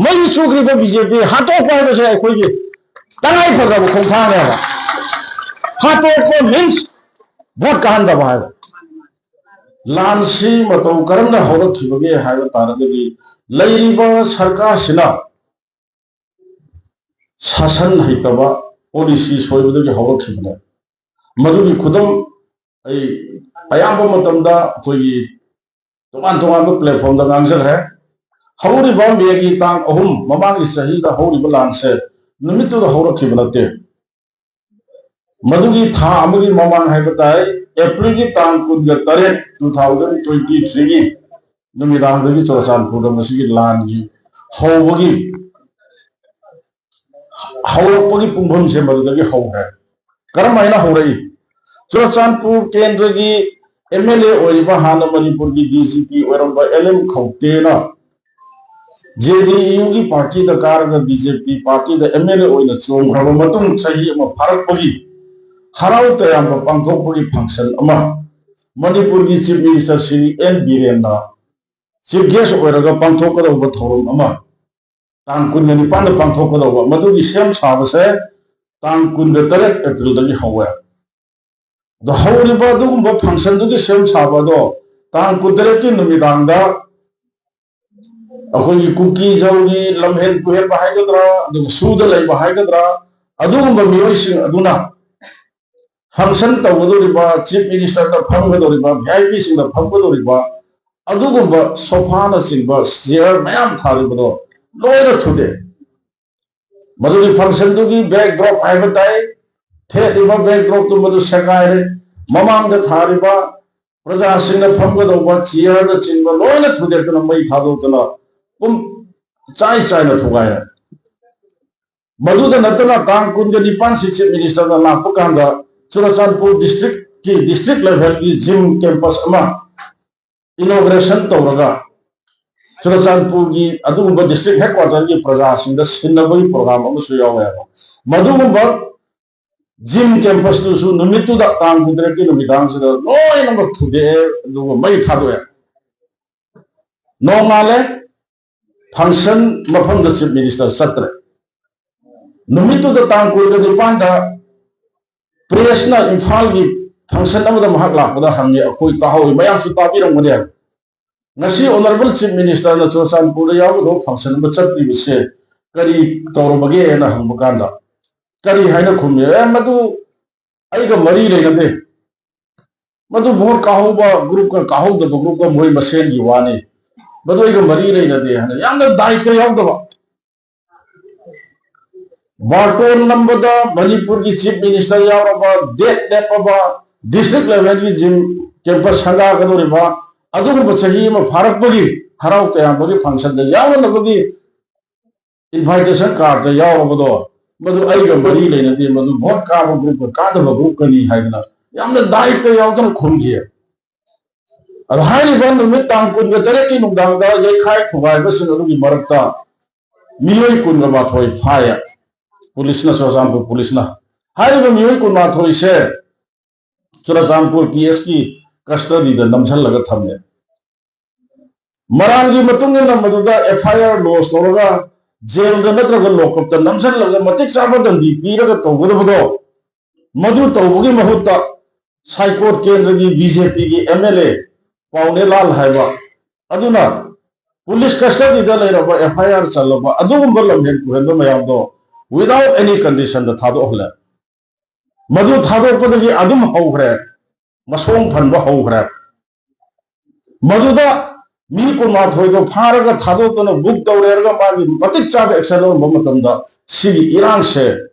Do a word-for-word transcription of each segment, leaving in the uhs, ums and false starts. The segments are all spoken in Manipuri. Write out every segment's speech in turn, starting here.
ꯃꯩ ꯆꯨꯈ꯭ꯔꯤꯕ ꯕꯤ ꯖꯦ ꯄꯤ ꯍꯥꯠꯇꯣꯛꯄ ꯍꯥꯏꯕꯁꯦ ꯑꯩꯈꯣꯏꯒꯤ ꯇꯉꯥꯏ ꯐꯗ꯭ꯔꯕ ꯈꯣꯡꯊꯥꯡꯅꯦꯕ꯫ ꯍꯥꯠꯇꯣꯛꯄ means vote ꯀꯥꯍꯟꯗꯕ ꯍꯥꯏꯕ꯫ ꯂꯥꯟꯁꯤ ꯃꯇꯧ ꯀꯔꯝꯅ ꯍꯧꯔꯛꯈꯤꯕꯒꯦ ꯍꯥꯏꯕ ꯇꯥꯔꯒꯗꯤ, ꯂꯩꯔꯤꯕ ꯁꯔꯀꯥꯔꯁꯤꯅ ꯁꯥꯁꯟ ꯍꯩꯇꯕ, ꯄꯣꯂꯤꯁꯤ ꯁꯣꯏꯕꯗꯒꯤ ꯍꯧꯔꯛꯈꯤꯕꯅꯦ꯫ ꯃꯗꯨꯒꯤ ꯈꯨꯗꯝ ꯑꯩ ꯑꯌꯥꯝꯕ ꯃꯇꯝꯗ ꯑꯩꯈꯣꯏꯒꯤ ꯇꯣꯉꯥꯟ ꯇꯣꯉꯥꯟꯕ platformꯗ ꯉꯥꯡꯖꯈ꯭ꯔꯦ꯫ ꯍꯧꯔꯤꯕ ꯃꯦꯒꯤ ꯇꯥꯡ ꯑꯍꯨꯝ, ꯃꯃꯥꯡꯒꯤ ꯆꯍꯤꯗ ꯍꯧꯔꯤꯕ ꯂꯥꯟꯁꯦ ꯅꯨꯃꯤꯠꯇꯨꯗ ꯍꯧꯔꯛꯈꯤꯕ ꯅꯠꯇꯦ꯫ ꯃꯗꯨꯒꯤ ꯊꯥ ꯑꯃꯒꯤ ꯃꯃꯥꯡ ꯍꯥꯏꯕ ꯇꯥꯏ, ꯑꯦꯄ꯭ꯔꯤꯜꯒꯤ ꯇꯥꯡ ꯀꯨꯟꯒ ꯇꯔꯦꯠ, two thousand twenty threeꯒꯤ ꯅꯨꯃꯤꯗꯥꯡꯗꯒꯤ ꯆꯨꯔꯆꯥꯟꯄꯨꯔꯗ ꯃꯁꯤꯒꯤ ꯂꯥꯟꯒꯤ ꯍꯧꯕꯒꯤ ꯍꯧꯔꯛꯄꯒꯤ ꯄꯨꯡꯐꯝꯁꯦ ꯃꯗꯨꯗꯒꯤ ꯍꯧꯈ꯭ꯔꯦ꯫ ꯀꯔꯝ ꯍꯥꯏꯅ ꯍꯧꯔꯛꯏ? ꯆꯨꯔꯆꯥꯟꯄꯨꯔ ꯀꯦꯟꯗ꯭ꯔꯒꯤ ꯑꯦꯝ ꯑꯦꯜ ꯑꯦ ꯑꯣꯏꯔꯤꯕ, ꯍꯥꯟꯅ ꯃꯅꯤꯄꯨꯔꯒꯤ ꯗꯤ ꯖꯤ ꯄꯤ ꯑꯣꯏꯔꯝꯕ ꯑꯦꯜ ꯑꯦꯝ ꯈꯧꯇꯦꯅ ꯖꯦ ꯗꯤ ꯌꯨꯒꯤ ꯄꯥꯔꯇꯤꯗ ꯀꯥꯔꯒ ꯕꯤ ꯖꯦ ꯄꯤ ꯄꯥꯔꯇꯤꯗ ꯑꯦꯝ ꯑꯦꯜ ꯑꯦ ꯑꯣꯏꯅ ꯆꯣꯡꯈ꯭ꯔꯕ ꯃꯇꯨꯡ, ꯆꯍꯤ ꯑꯃ ꯐꯥꯔꯛꯄꯒꯤ ꯍꯔꯥꯎ ꯇꯌꯥꯝꯕ ꯄꯥꯡꯊꯣꯛꯄꯒꯤ ꯐꯪꯁꯟ ꯑꯃ ꯃꯅꯤꯄꯨꯔꯒꯤ ꯆꯤꯐ ꯃꯤꯅꯤꯁꯇꯔ ꯁ꯭ꯔꯤ ꯑꯦꯟ ꯕꯤꯔꯦꯟꯅ ꯆꯤꯐ ꯒꯦꯁ ꯑꯣꯏꯔꯒ ꯄꯥꯡꯊꯣꯛꯀꯗꯧꯕ ꯊꯧꯔꯝ ꯑꯃ ꯇꯥꯡ ꯀꯨꯟꯒ ꯅꯤꯄꯥꯟꯗ ꯄꯥꯡꯊꯣꯛꯀꯗꯧꯕ, ꯃꯗꯨꯒꯤ ꯁꯦꯝ ꯁꯥꯕꯁꯦ ꯇꯥꯡ ꯀꯨꯟꯒ ꯇꯔꯦꯠ ꯑꯦꯄ꯭ꯔꯤꯜꯗꯒꯤ ꯍꯧꯋꯦ꯫ ꯑꯗꯣ ꯍꯧꯔꯤꯕ ꯑꯗꯨꯒꯨꯝꯕ ꯐꯪꯁꯟꯗꯨꯒꯤ ꯁꯦꯝ ꯁꯥꯕ ꯑꯗꯣ ꯇꯥꯡ ꯀꯨꯟꯇꯔꯦꯠꯀꯤ ꯅꯨꯃꯤꯗꯥꯡꯗ ꯑꯩꯈꯣꯏꯒꯤ ꯀꯨꯀꯤ ꯖꯧꯒꯤ ꯂꯝꯍꯦꯟ ꯇꯨꯍꯦꯟꯕ ꯍꯥꯏꯒꯗ꯭ꯔꯥ, ꯑꯗꯨꯒ ꯁꯨꯗ ꯂꯩꯕ ꯍꯥꯏꯒꯗ꯭ꯔꯥ, ꯑꯗꯨꯒꯨꯝꯕ ꯃꯤꯑꯣꯏꯁꯤꯡ ꯑꯗꯨꯅ ꯐꯪꯁꯟ ꯇꯧꯒꯗꯧꯔꯤꯕ, ꯆꯤꯐ ꯃꯤꯅꯤꯁꯇꯔꯗ ꯐꯝꯒꯗꯧꯔꯤꯕ, ꯚꯤ ꯑꯥꯏ ꯄꯤꯁꯤꯡꯗ ꯐꯝꯒꯗꯧꯔꯤꯕ ꯑꯗꯨꯒꯨꯝꯕ ꯁꯣꯐꯥꯅꯆꯤꯡꯕ ꯆꯤꯌꯔ ꯃꯌꯥꯝ ꯊꯥꯔꯤꯕꯗꯣ ꯂꯣꯏꯅ ꯊꯨꯗꯦꯛ꯫ ꯃꯗꯨꯒꯤ ꯐꯪꯁꯟꯗꯨꯒꯤ ꯕꯦꯛ ꯗ꯭ꯔꯣꯞ ꯍꯥꯏꯕ ꯇꯥꯏ, ꯊꯦꯠꯂꯤꯕ ꯕꯦꯛ ꯗ꯭ꯔꯣꯞꯇꯨ ꯃꯗꯨ ꯁꯦꯒꯥꯏꯔꯦ꯫ ꯃꯃꯥꯡꯗ ꯊꯥꯔꯤꯕ ꯄ꯭ꯔꯖꯥꯁꯤꯡꯅ ꯐꯝꯒꯗꯧꯕ ꯆꯤꯌꯔꯅꯆꯤꯡꯕ ꯂꯣꯏꯅ ꯊꯨꯗꯦꯛꯇꯨꯅ ꯃꯩ ꯊꯥꯗꯣꯛꯇꯨꯅ ꯄꯨꯝ ꯆꯥꯏ ꯆꯥꯏꯅ ꯊꯨꯒꯥꯏꯔꯦ꯫ ꯃꯗꯨꯗ ꯅꯠꯇꯅ ꯇꯥꯡ ꯀꯨꯟꯒ ꯅꯤꯄꯥꯟꯁꯤ ꯆꯤꯐ ꯃꯤꯅꯤꯁꯇꯔꯅ ꯂꯥꯛꯄ ꯀꯥꯟꯗ ꯆꯨꯔꯆꯥꯟꯄꯨꯔ ꯗꯤꯁꯇ꯭ꯔꯤꯛꯀꯤ ꯗꯤꯁꯇ꯭ꯔꯤꯛ ꯂꯦꯚꯦꯜꯒꯤ ꯖꯤꯝ ꯀꯦꯝꯄꯁ ꯑꯃ ꯏꯅꯣꯒ꯭ꯔꯦꯁꯟ ꯇꯧꯔꯒ ꯆꯨꯔꯆꯥꯟꯄꯨꯔꯒꯤ ꯑꯗꯨꯒꯨꯝꯕ ꯗꯤꯁꯇ꯭ꯔꯤꯛ ꯍꯦꯗꯀ꯭ꯋꯥꯇꯔꯒꯤ ꯄ꯭ꯔꯖꯥꯁꯤꯡꯗ ꯁꯤꯟꯅꯕꯒꯤ ꯄ꯭ꯔꯣꯒ꯭ꯔꯥꯝ ꯑꯃꯁꯨ ꯌꯥꯎꯋꯦ ꯍꯥꯏꯕ꯫ ꯃꯗꯨꯒꯨꯝꯕ ꯖꯤꯝ ꯀꯦꯝꯄꯁꯇꯨꯁꯨ ꯅꯨꯃꯤꯠꯇꯨꯗ, ꯇꯥꯡ ꯀꯨꯟꯇꯔꯦꯠꯀꯤ ꯅꯨꯃꯤꯗꯥꯡꯁꯤꯗ ꯂꯣꯏꯅꯃꯛ ꯊꯨꯗꯦꯛꯑꯦ, ꯑꯗꯨꯒ ꯃꯩ ꯊꯥꯗꯣꯛꯑꯦ꯫ ꯅꯣꯡꯉꯥꯜꯂꯦ, ꯐꯪꯁꯟ ꯃꯐꯝꯗ ꯆꯤꯐ ꯃꯤꯅꯤꯁꯇꯔ ꯆꯠꯇ꯭ꯔꯦ꯫ ꯅꯨꯃꯤꯠꯇꯨꯗ ꯇꯥꯡ ꯀꯨꯟꯒ ꯅꯤꯄꯥꯟꯗ ꯄ꯭ꯔꯦꯁꯅ ꯏꯝꯐꯥꯜꯒꯤ ꯐꯪꯁꯟ ꯑꯃꯗ ꯃꯍꯥꯛ ꯂꯥꯛꯄꯗ ꯍꯪꯉꯤ, ꯑꯩꯈꯣꯏ ꯇꯥꯍꯧꯏ, ꯃꯌꯥꯝꯁꯨ ꯇꯥꯕꯤꯔꯝꯒꯅꯤ꯫ ꯉꯁꯤ ꯑꯣꯅꯔꯦꯕꯜ ꯆꯤꯐ ꯃꯤꯅꯤꯁꯇꯔꯅ ꯆꯨꯔꯆꯥꯟꯄꯨꯔꯗ ꯌꯥꯎꯒꯗꯧꯕ ꯐꯪꯁꯟ ꯑꯃ ꯆꯠꯇ꯭ꯔꯤꯕꯁꯦ ꯀꯔꯤ ꯇꯧꯔꯕꯒꯦꯅ ꯍꯪꯕ ꯀꯥꯟꯗ ꯀꯔꯤ ꯍꯥꯏꯅ ꯈꯨꯝꯃꯤ? "ꯑꯦ, ꯃꯗꯨ ꯑꯩꯒ ꯃꯔꯤ ꯂꯩꯅꯗꯦ, ꯃꯗꯨ ꯚꯣꯠ ꯀꯥꯍꯧꯕ ꯒ꯭ꯔꯨꯞꯀ ꯀꯥꯍꯧꯗꯕ ꯒ꯭ꯔꯨꯞꯀ ꯃꯣꯏ ꯃꯁꯦꯟꯒꯤ ꯋꯥꯅꯤ, ꯃꯗꯨ ꯑꯩꯒ ꯃꯔꯤ ꯂꯩꯅꯗꯦ" ꯍꯥꯏꯅ ꯌꯥꯝꯅ ꯗꯥꯏꯇ ꯌꯥꯎꯗꯕ꯫ ꯕꯥꯔꯇꯣꯟ ꯅꯝꯕꯗ ꯃꯅꯤꯄꯨꯔꯒꯤ ꯆꯤꯐ ꯃꯤꯅꯤꯁꯇꯔ ꯌꯥꯎꯔꯕ, ꯗꯦꯠ ꯂꯦꯞꯄꯕ, ꯗꯤꯁꯇ꯭ꯔꯤꯛ ꯂꯦꯚꯦꯜꯒꯤ ꯖꯤꯝ ꯀꯦꯝꯄꯁ ꯁꯪꯒꯥꯒꯗꯧꯔꯤꯕ, ꯑꯗꯨꯒꯨꯝꯕ ꯆꯍꯤ ꯑꯃ ꯐꯥꯔꯛꯄꯒꯤ ꯍꯔꯥꯎ ꯇꯌꯥꯝꯕꯒꯤ ꯐꯪꯁꯟꯗ ꯌꯥꯎꯅꯅꯕꯒꯤ ꯏꯟꯚꯥꯏꯇꯦꯁꯟ ꯀꯥꯔꯗ ꯌꯥꯎꯔꯕꯗꯣ, ꯃꯗꯨ ꯑꯩꯒ ꯃꯔꯤ ꯂꯩꯅꯗꯦ, ꯃꯗꯨ ꯚꯣꯠ ꯀꯥꯕ ꯒ꯭ꯔꯨꯞꯀ ꯀꯥꯗꯕ ꯒ꯭ꯔꯨꯞꯀꯅꯤ ꯍꯥꯏꯗꯅ ꯌꯥꯝꯅ ꯗꯥꯏꯇ ꯌꯥꯎꯗꯅ ꯈꯨꯝꯈꯤ꯫ ꯑꯗꯣ ꯍꯥꯏꯔꯤꯕ ꯅꯨꯃꯤꯠ ꯇꯥꯡ ꯀꯨꯟꯒ ꯇꯔꯦꯠꯀꯤ ꯅꯨꯡꯗꯥꯡꯗ ꯌꯩꯈꯥꯏ ꯊꯨꯒꯥꯏꯕꯁꯤꯡ ꯑꯗꯨꯒꯤ ꯃꯔꯛꯇ ꯃꯤꯑꯣꯏ ꯀꯨꯟꯒ ꯃꯥꯊꯣꯏ ꯐꯥꯏꯌꯦ ꯄꯨꯂꯤꯁꯅ, ꯆꯨꯔꯆꯥꯟꯄꯨꯔ ꯄꯨꯂꯤꯁꯅ꯫ ꯍꯥꯏꯔꯤꯕ ꯃꯤꯑꯣꯏ ꯀꯨꯟꯃꯥꯊꯣꯏꯁꯦ ꯆꯨꯔꯆꯥꯟꯄꯨꯔ ꯄꯤ ꯑꯦꯁꯀꯤ ꯀꯁꯇꯗꯤꯗ ꯅꯝꯁꯤꯜꯂꯒ ꯊꯝꯃꯦ꯫ ꯃꯔꯥꯜꯒꯤ ꯃꯇꯨꯡ ꯏꯟꯅ ꯃꯗꯨꯗ ꯑꯦꯐ ꯑꯥꯏ ꯑꯥꯔ ꯂꯣꯖ ꯇꯧꯔꯒ ꯖꯦꯜꯗ ꯅꯠꯇ꯭ꯔꯒ ꯂꯣꯀꯞꯇ ꯅꯝꯁꯤꯜꯂꯒ ꯃꯇꯤꯛ ꯆꯥꯕ ꯗꯟꯗꯤ ꯄꯤꯔꯒ ꯇꯧꯒꯗꯕꯗꯣ, ꯃꯗꯨ ꯇꯧꯕꯒꯤ ꯃꯍꯨꯠꯇ ꯁꯥꯏꯀꯣꯠ ꯀꯦꯟꯗ꯭ꯔꯒꯤ ꯕꯤ ꯖꯦ ꯄꯤꯒꯤ ꯑꯦꯝ ꯑꯦꯜ ꯑꯦ ꯄꯥꯎꯅꯦꯂꯥꯜ ꯍꯥꯏꯕ ꯑꯗꯨꯅ ꯄꯨꯂꯤꯁ ꯀꯁꯇꯗꯤꯗ ꯂꯩꯔꯕ, ꯑꯦꯐ ꯑꯥꯏ ꯑꯥꯔ ꯆꯜꯂꯕ ꯑꯗꯨꯒꯨꯝꯕ ꯂꯝꯍꯦꯟ ꯇꯨꯍꯦꯟꯕ ꯃꯌꯥꯝꯗꯣ without any condition ꯗ ꯊꯥꯗꯣꯛꯍꯜꯂꯦ꯫ ꯃꯗꯨ ꯊꯥꯗꯣꯛꯄꯗꯒꯤ ꯑꯗꯨꯝ ꯍꯧꯈ꯭ꯔꯦ, ꯃꯁꯣꯡ ꯐꯟꯕ ꯍꯧꯈ꯭ꯔꯦ꯫ ꯃꯗꯨꯗ ꯃꯤ ꯀꯨꯟꯃꯥꯊꯣꯏꯗꯣ ꯐꯥꯔꯒ ꯊꯥꯗꯣꯛꯇꯅ ꯕꯨꯛ ꯇꯧꯔꯦꯔꯒ ꯃꯥꯒꯤ ꯃꯇꯤꯛ ꯆꯥꯕ ꯑꯦꯛꯁꯟ ꯂꯧꯔꯝꯕ ꯃꯇꯝꯗ ꯁꯤꯒꯤ ꯏꯔꯥꯡꯁꯦ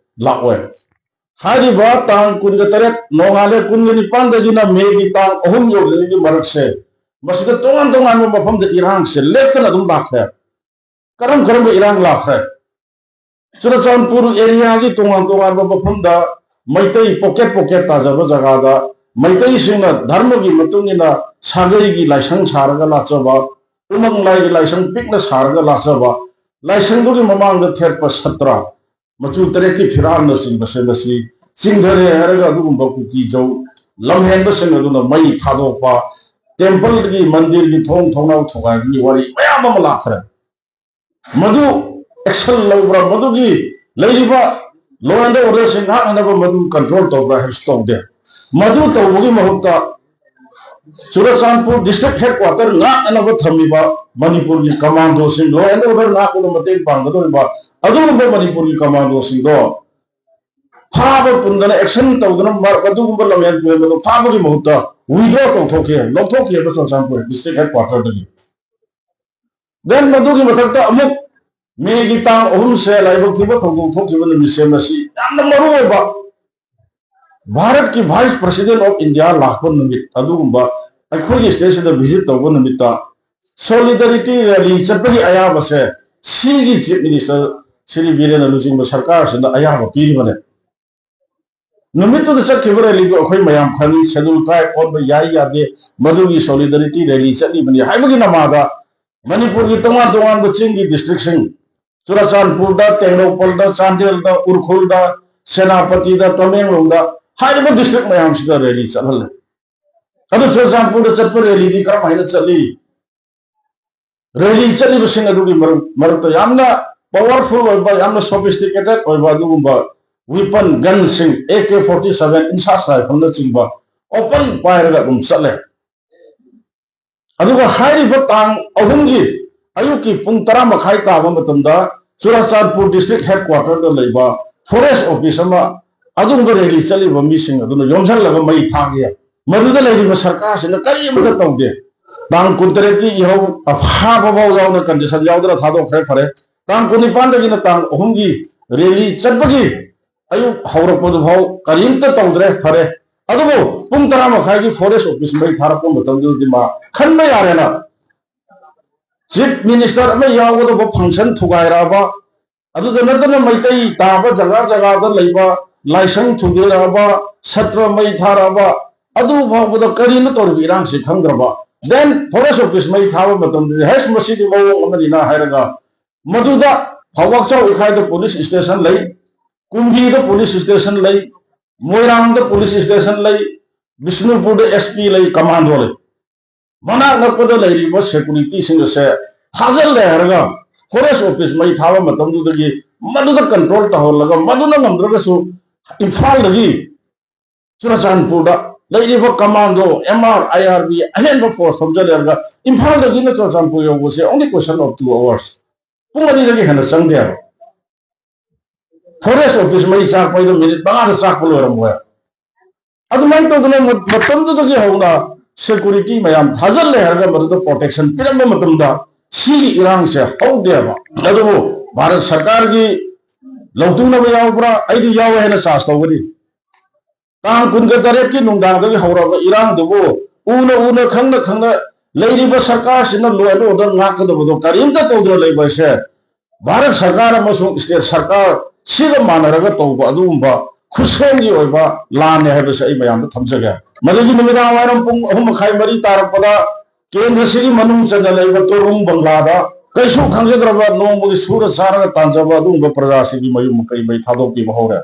ꯂꯥꯛꯑꯣꯏ꯫ ꯍꯥꯏꯔꯤꯕ ꯇꯥꯡ ꯀꯨꯟꯒ ꯇꯔꯦꯠ ꯅꯣꯡꯉꯥꯜꯂꯦ, ꯀꯨꯟꯒ ꯅꯤꯄꯥꯟꯗꯒꯤꯅ ꯃꯦꯒꯤ ꯇꯥꯡ ꯑꯍꯨꯝ ꯌꯧꯗ꯭ꯔꯤꯉꯩꯒꯤ ꯃꯔꯛꯁꯦ ꯃꯁꯤꯗ ꯇꯣꯉꯥꯟ ꯇꯣꯉꯥꯟꯕ ꯃꯐꯝꯗ ꯏꯔꯥꯡꯁꯦ ꯂꯦꯞꯇꯅ ꯑꯗꯨꯝ ꯂꯥꯛꯈ꯭ꯔꯦ꯫ ꯀꯔꯝ ꯀꯔꯝꯕ ꯏꯔꯥꯡ ꯂꯥꯛꯈ꯭ꯔꯦ? ꯆꯨꯔꯆꯥꯟꯄꯨꯔ ꯑꯦꯔꯤꯌꯥꯒꯤ ꯇꯣꯉꯥꯟ ꯇꯣꯉꯥꯟꯕ ꯃꯐꯝꯗ ꯃꯩꯇꯩ ꯄꯣꯀꯦꯠ ꯄꯣꯀꯦꯠ ꯇꯥꯖꯕ ꯖꯒꯥꯗ ꯃꯩꯇꯩꯁꯤꯡꯅ ꯙꯔꯃꯒꯤ ꯃꯇꯨꯡ ꯏꯟꯅ ꯁꯥꯒꯩꯒꯤ ꯂꯥꯏꯁꯪ ꯁꯥꯔꯒ ꯂꯥꯠꯆꯕ, ꯎꯃꯪ ꯂꯥꯏꯒꯤ ꯂꯥꯏꯁꯪ ꯄꯤꯛꯅ ꯁꯥꯔꯒ ꯂꯥꯠꯆꯕ, ꯂꯥꯏꯁꯪꯗꯨꯒꯤ ꯃꯃꯥꯡꯗ ꯊꯦꯠꯄ ꯁꯇ꯭ꯔ, ꯃꯆꯨ ꯇꯔꯦꯠꯀꯤ ꯐꯤꯔꯥꯜꯅꯆꯤꯡꯕꯁꯦ ꯃꯁꯤ ꯆꯤꯡꯊꯔꯦ ꯍꯥꯏꯔꯒ ꯑꯗꯨꯒꯨꯝꯕ ꯀꯨꯀꯤ ꯖꯧ ꯂꯝꯍꯦꯟꯕꯁꯤꯡ ꯑꯗꯨꯅ ꯃꯩ ꯊꯥꯗꯣꯛꯄ, ꯇꯦꯝꯄꯜꯒꯤ, ꯃꯟꯗꯤꯔꯒꯤ ꯊꯣꯡ ꯊꯣꯡꯅꯥꯎ ꯊꯨꯒꯥꯏꯕꯒꯤ ꯋꯥꯔꯤ ꯃꯌꯥꯝ ꯑꯃ ꯂꯥꯛꯈ꯭ꯔꯦ꯫ ꯃꯗꯨ action ꯂꯧꯕ꯭ꯔꯥ, ꯃꯗꯨꯒꯤ ꯂꯩꯔꯤꯕ law and order ꯁꯤꯡ ꯉꯥꯛꯅꯅꯕ ꯃꯗꯨ control ꯇꯧꯕ꯭ꯔꯥ ꯍꯥꯏꯕꯁꯨ ꯇꯧꯗꯦ꯫ ꯃꯗꯨ ꯇꯧꯕꯒꯤ ꯃꯍꯨꯠꯇ ꯆꯨꯔꯆꯥꯟꯄꯨꯔ district headquarter ꯉꯥꯛꯅꯅꯕ ꯊꯝꯃꯤꯕ ꯃꯅꯤꯄꯨꯔꯒꯤ commando ꯁꯤꯡ, law and order ꯉꯥꯛꯄꯗ ꯃꯇꯦꯡ ꯄꯥꯡꯒꯗꯧꯔꯤꯕ ꯑꯗꯨꯒꯨꯝꯕ ꯃꯅꯤꯄꯨꯔꯒꯤ commando ꯁꯤꯡꯗꯣ ꯐꯥꯕ ꯄꯨꯟꯗꯅ action ꯇꯧꯗꯅ ꯃ-, ꯃꯗꯨꯒꯨꯝꯕ ꯂꯝꯍꯦꯟ ꯇꯨꯍꯦꯟꯕꯗꯣ ꯐꯥꯕꯒꯤ ꯃꯍꯨꯠꯇ withdraw ꯇꯧꯊꯣꯛꯈꯤ, ꯂꯧꯊꯣꯛꯈꯤꯕ ꯆꯨꯔꯆꯥꯟꯄꯨꯔ district headquarter ꯗꯒꯤ꯫ Then ꯃꯗꯨꯒꯤ ꯃꯊꯛꯇ ꯑꯃꯨꯛ ꯃꯦꯒꯤ ꯇꯥꯡ ꯑꯍꯨꯝꯁꯦ ꯂꯥꯏꯕꯛ ꯊꯤꯕ ꯊꯧꯗꯣꯛ ꯊꯣꯛꯈꯤꯕ ꯅꯨꯃꯤꯠꯁꯦ, ꯃꯁꯤ ꯌꯥꯝꯅ ꯃꯔꯨ ꯑꯣꯏꯕ ꯚꯥꯔꯠꯀꯤ Vice President of India ꯂꯥꯛꯄ ꯅꯨꯃꯤꯠ, ꯑꯗꯨꯒꯨꯝꯕ ꯑꯩꯈꯣꯏꯒꯤ state ꯁꯤꯗ visit ꯇꯧꯕ ꯅꯨꯃꯤꯠꯇ solidarity rally ꯆꯠꯄꯒꯤ ꯑꯌꯥꯕꯁꯦ ꯁꯤꯒꯤ Chief Minister ꯁ꯭ꯔꯤ ꯕꯤꯔꯦꯟꯅ ꯂꯨꯆꯤꯡꯕ ꯁꯔꯀꯥꯔꯁꯤꯅ ꯑꯌꯥꯕ ꯄꯤꯔꯤꯕꯅꯦ꯫ ꯅꯨꯃꯤꯠꯇꯨꯗ ꯆꯠꯈꯤꯕ rally ꯗꯨ ꯑꯩꯈꯣꯏ ꯃꯌꯥꯝ ꯈꯪꯏ, Scheduled Tribe ꯑꯣꯟꯕ ꯌꯥꯏ ꯌꯥꯗꯦ, ꯃꯗꯨꯒꯤ solidarity rally ꯆꯠꯂꯤꯕꯅꯤ ꯍꯥꯏꯕꯒꯤ ꯅꯃꯥꯗ ꯃꯅꯤꯄꯨꯔꯒꯤ ꯇꯣꯉꯥꯟ ꯇꯣꯉꯥꯟꯕ ꯆꯤꯡꯒꯤ district ꯁꯤꯡ, ꯆꯨꯔꯆꯥꯟꯄꯨꯔꯗ, ꯇꯦꯡꯅꯧꯄꯜꯗ, ꯆꯥꯟꯗꯦꯜꯗ, ꯎꯈ꯭ꯔꯨꯜꯗ, ꯁꯦꯅꯥꯄꯇꯤꯗ, ꯇꯃꯦꯡꯂꯣꯡꯗ, ꯍꯥꯏꯔꯤꯕ district ꯃꯌꯥꯝꯁꯤꯗ rally ꯆꯠꯍꯜꯂꯦ꯫ ꯑꯗꯨ ꯆꯨꯔꯆꯥꯟꯄꯨꯔꯗ ꯆꯠꯄ rally ꯗꯤ ꯀꯔꯝ ꯍꯥꯏꯅ ꯆꯠꯂꯤ? Rally ꯆꯠꯂꯤꯕꯁꯤꯡ ꯑꯗꯨꯒꯤ ꯃꯔꯛ-, ꯃꯔꯛꯇ ꯌꯥꯝꯅ powerful ꯑꯣꯏꯕ, ꯌꯥꯝꯅ sophisticated ꯑꯣꯏꯕ ꯑꯗꯨꯒꯨꯝꯕ weapon, gun ꯁꯤꯡ, A K forty seven, INSAS rifle ꯅꯆꯤꯡꯕ open ꯄꯥꯏꯔꯒ ꯑꯗꯨꯝ ꯆꯠꯂꯦ꯫ ꯑꯗꯨꯒ ꯍꯥꯏꯔꯤꯕ ꯇꯥꯡ ꯑꯍꯨꯝꯒꯤ ꯑꯌꯨꯛꯀꯤ ꯄꯨꯡ ꯇꯔꯥ ꯃꯈꯥꯏ ꯇꯥꯕ ꯃꯇꯝꯗ ꯆꯨꯔꯆꯥꯟꯄꯨꯔ district headquarter ꯗ ꯂꯩꯕ forest office ꯑꯃ ꯑꯗꯨꯒꯨꯝꯕ rally ꯆꯠꯂꯤꯕ ꯃꯤꯁꯤꯡ ꯑꯗꯨꯅ ꯌꯣꯝꯁꯤꯜꯂꯒ ꯃꯩ ꯊꯥꯒꯦ꯫ ꯃꯗꯨꯗ ꯂꯩꯔꯤꯕ ꯁꯔꯀꯥꯔꯁꯤꯅ ꯀꯔꯤ ꯑꯃꯠꯇ ꯇꯧꯗꯦ꯫ ꯇꯥꯡ ꯀꯨꯟꯇꯔꯦꯠꯀꯤ ꯏꯍꯧ ꯑꯐꯥꯕ ꯐꯥꯎ ꯌꯥꯎꯅ condition ꯌꯥꯎꯗꯅ ꯊꯥꯗꯣꯛꯈ꯭ꯔꯦ, ꯐꯔꯦ꯫ ꯇꯥꯡ ꯀꯨꯟꯅꯤꯄꯥꯟꯗꯒꯤꯅ ꯇꯥꯡ ꯑꯍꯨꯝꯒꯤ rally ꯆꯠꯄꯒꯤ ꯑꯌꯨꯛ ꯍꯧꯔꯛꯄꯗꯨ ꯐꯥꯎ ꯀꯔꯤꯝꯇ ꯇꯧꯗ꯭ꯔꯦ, ꯐꯔꯦ꯫ ꯑꯗꯨꯕꯨ ꯄꯨꯡ ꯇꯔꯥ ꯃꯈꯥꯏꯒꯤ forest office ꯃꯩ ꯊꯥꯔꯛꯄ ꯃꯇꯝꯗꯨꯗꯗꯤ ꯃꯥ ꯈꯟꯕ ꯌꯥꯔꯦꯅ꯫ Chief Minister ꯑꯃ ꯌꯥꯎꯒꯗꯕ function ꯊꯨꯒꯥꯏꯔꯛꯑꯕ, ꯑꯗꯨꯗ ꯅꯠꯇꯅ ꯃꯩꯇꯩ ꯇꯥꯕ ꯖꯒꯥ ꯖꯒꯥꯗ ꯂꯩꯕ ꯂꯥꯏꯁꯪ ꯊꯨꯗꯦꯔꯛꯑꯕ, ꯁꯠꯇ꯭ꯔ ꯃꯩ ꯊꯥꯔꯛꯑꯕ, ꯑꯗꯨ ꯐꯥꯎꯕꯗ ꯀꯔꯤꯅꯣ ꯇꯧꯔꯤꯕ ꯏꯔꯥꯡꯁꯤ ꯈꯪꯗ꯭ꯔꯕ꯫ Then forest office ꯃꯩ ꯊꯥꯕ ꯃꯇꯝꯗꯗꯤ, "ꯍꯩꯁ, ꯃꯁꯤꯗꯤ ꯃꯑꯣꯡ ꯑꯃꯅꯤꯅ" ꯍꯥꯏꯔꯒ ꯃꯗꯨꯗ ꯐꯧꯕꯥꯛꯆꯥꯎ ꯏꯈꯥꯏꯗ police station ꯂꯩ, ꯀꯨꯝꯕꯤꯗ police station ꯂꯩ, ꯃꯣꯏꯔꯥꯡꯗ police station ꯂꯩ, ꯕꯤꯁꯅꯨꯄꯨꯔꯗ S P ꯂꯩ, commando ꯂꯩ꯫ ꯃꯅꯥꯛ ꯅꯛꯄꯗ ꯂꯩꯔꯤꯕ security ꯁꯤꯡ ꯑꯁꯦ ꯊꯥꯖꯤꯜꯂꯦ ꯍꯥꯏꯔꯒ ꯐꯣꯔꯦꯁ ꯑꯣꯐꯤꯁ ꯃꯩ ꯊꯥꯕ ꯃꯇꯝꯗꯨꯗꯒꯤ ꯃꯗꯨꯗ ꯀꯟꯇ꯭ꯔꯣꯜ ꯇꯧꯍꯜꯂꯒ, ꯃꯗꯨꯅ ꯉꯝꯗ꯭ꯔꯒꯁꯨ ꯏꯝꯐꯥꯜꯗꯒꯤ ꯆꯨꯔꯆꯥꯟꯄꯨꯔꯗ ꯂꯩꯔꯤꯕ ꯀꯃꯥꯟꯗꯣ, ꯑꯦꯝ ꯑꯥꯔ, ꯑꯥꯏ ꯑꯥꯔ ꯕꯤ, ꯑꯍꯦꯟꯕ ꯐꯣꯔꯁ ꯊꯣꯝꯖꯤꯜꯂꯦ ꯍꯥꯏꯔꯒ ꯏꯝꯐꯥꯜꯗꯒꯤꯅ Churachandpur ꯌꯧꯕꯁꯦ only question of two hours, ꯄꯨꯡ ꯑꯅꯤꯗꯒꯤ ꯍꯦꯟꯅ ꯆꯪꯗꯦ ꯍꯥꯏꯕ꯫ ꯐꯣꯔꯦꯁ ꯑꯣꯐꯤꯁ ꯃꯩ ꯆꯥꯛꯄꯩꯗꯣ ꯃꯤꯅꯤꯠ ꯃꯉꯥꯗ ꯆꯥꯛꯄ ꯂꯣꯏꯔꯝꯃꯣꯏ꯫ ꯑꯗꯨꯃꯥꯏꯅ ꯇꯧꯗꯅ ꯃ-, ꯃꯇꯝꯗꯨꯗꯒꯤ ꯍꯧꯅ ꯁꯦꯀꯨꯔꯤꯇꯤ ꯃꯌꯥꯝ ꯊꯥꯖꯤꯜꯂꯦ ꯍꯥꯏꯔꯒ ꯃꯗꯨꯗ ꯄ꯭ꯔꯣꯇꯦꯛꯁꯟ ꯄꯤꯔꯝꯕ ꯃꯇꯝꯗ ꯁꯤꯒꯤ ꯏꯔꯥꯡꯁꯦ ꯍꯧꯗꯦꯕ꯫ ꯑꯗꯨꯕꯨ ꯚꯥꯔꯠ ꯁꯔꯀꯥꯔꯒꯤ ꯂꯧꯇꯨꯅꯕ ꯌꯥꯎꯕ꯭ꯔꯥ? ꯑꯩꯗꯤ ꯌꯥꯎꯋꯦ ꯍꯥꯏꯅ ꯆꯥꯔꯖ ꯇꯧꯒꯅꯤ꯫ ꯇꯥꯡ ꯀꯨꯟꯒ ꯇꯔꯦꯠꯀꯤ ꯅꯨꯡꯗꯥꯡꯗꯒꯤ ꯍꯧꯔꯕ ꯏꯔꯥꯡꯗꯨꯕꯨ ꯎꯅ ꯎꯅ, ꯈꯪꯅ ꯈꯪꯅ ꯂꯩꯔꯤꯕ ꯁꯔꯀꯥꯔꯁꯤꯅ law and order ꯉꯥꯛꯀꯗꯕꯗꯣ ꯀꯔꯤꯝꯇ ꯇꯧꯗꯅ ꯂꯩꯕ ꯍꯥꯏꯁꯦ ꯚꯥꯔꯠ ꯁꯔꯀꯥꯔ ꯑꯃꯁꯨꯡ ꯁ꯭ꯇꯦꯠ ꯁꯔꯀꯥꯔ ꯁꯤꯒ ꯃꯥꯟꯅꯔꯒ ꯇꯧꯕ ꯑꯗꯨꯒꯨꯝꯕ ꯈꯨꯠꯁꯦꯝꯒꯤ ꯑꯣꯏꯕ ꯂꯥꯟꯅꯦ ꯍꯥꯏꯕꯁꯦ ꯑꯩ ꯃꯌꯥꯝꯗ ꯊꯝꯖꯒꯦ꯫ ꯃꯗꯨꯒꯤ ꯅꯨꯃꯤꯗꯥꯡ ꯋꯥꯏꯔꯝ ꯄꯨꯡ ꯑꯍꯨꯝ ꯃꯈꯥꯏ, ꯃꯔꯤ ꯇꯥꯔꯛꯄꯗ ꯀꯦꯟꯗ꯭ꯔꯁꯤꯒꯤ ꯃꯅꯨꯡ ꯆꯟꯅ ꯂꯩꯕ ꯇꯣꯔꯨꯡ ꯕꯪꯒ꯭ꯂꯥꯗ ꯀꯩꯁꯨ ꯈꯪꯖꯗ꯭ꯔꯕ ꯅꯣꯡꯃꯒꯤ ꯁꯨꯔ ꯆꯥꯔꯒ ꯇꯥꯟꯖꯕ ꯑꯗꯨꯒꯨꯝꯕ ꯄ꯭ꯔꯖꯥꯁꯤꯡꯒꯤ ꯃꯌꯨꯝ ꯃꯀꯩ ꯃꯩ ꯊꯥꯗꯣꯛꯄꯤꯕ ꯍꯧꯔꯦ꯫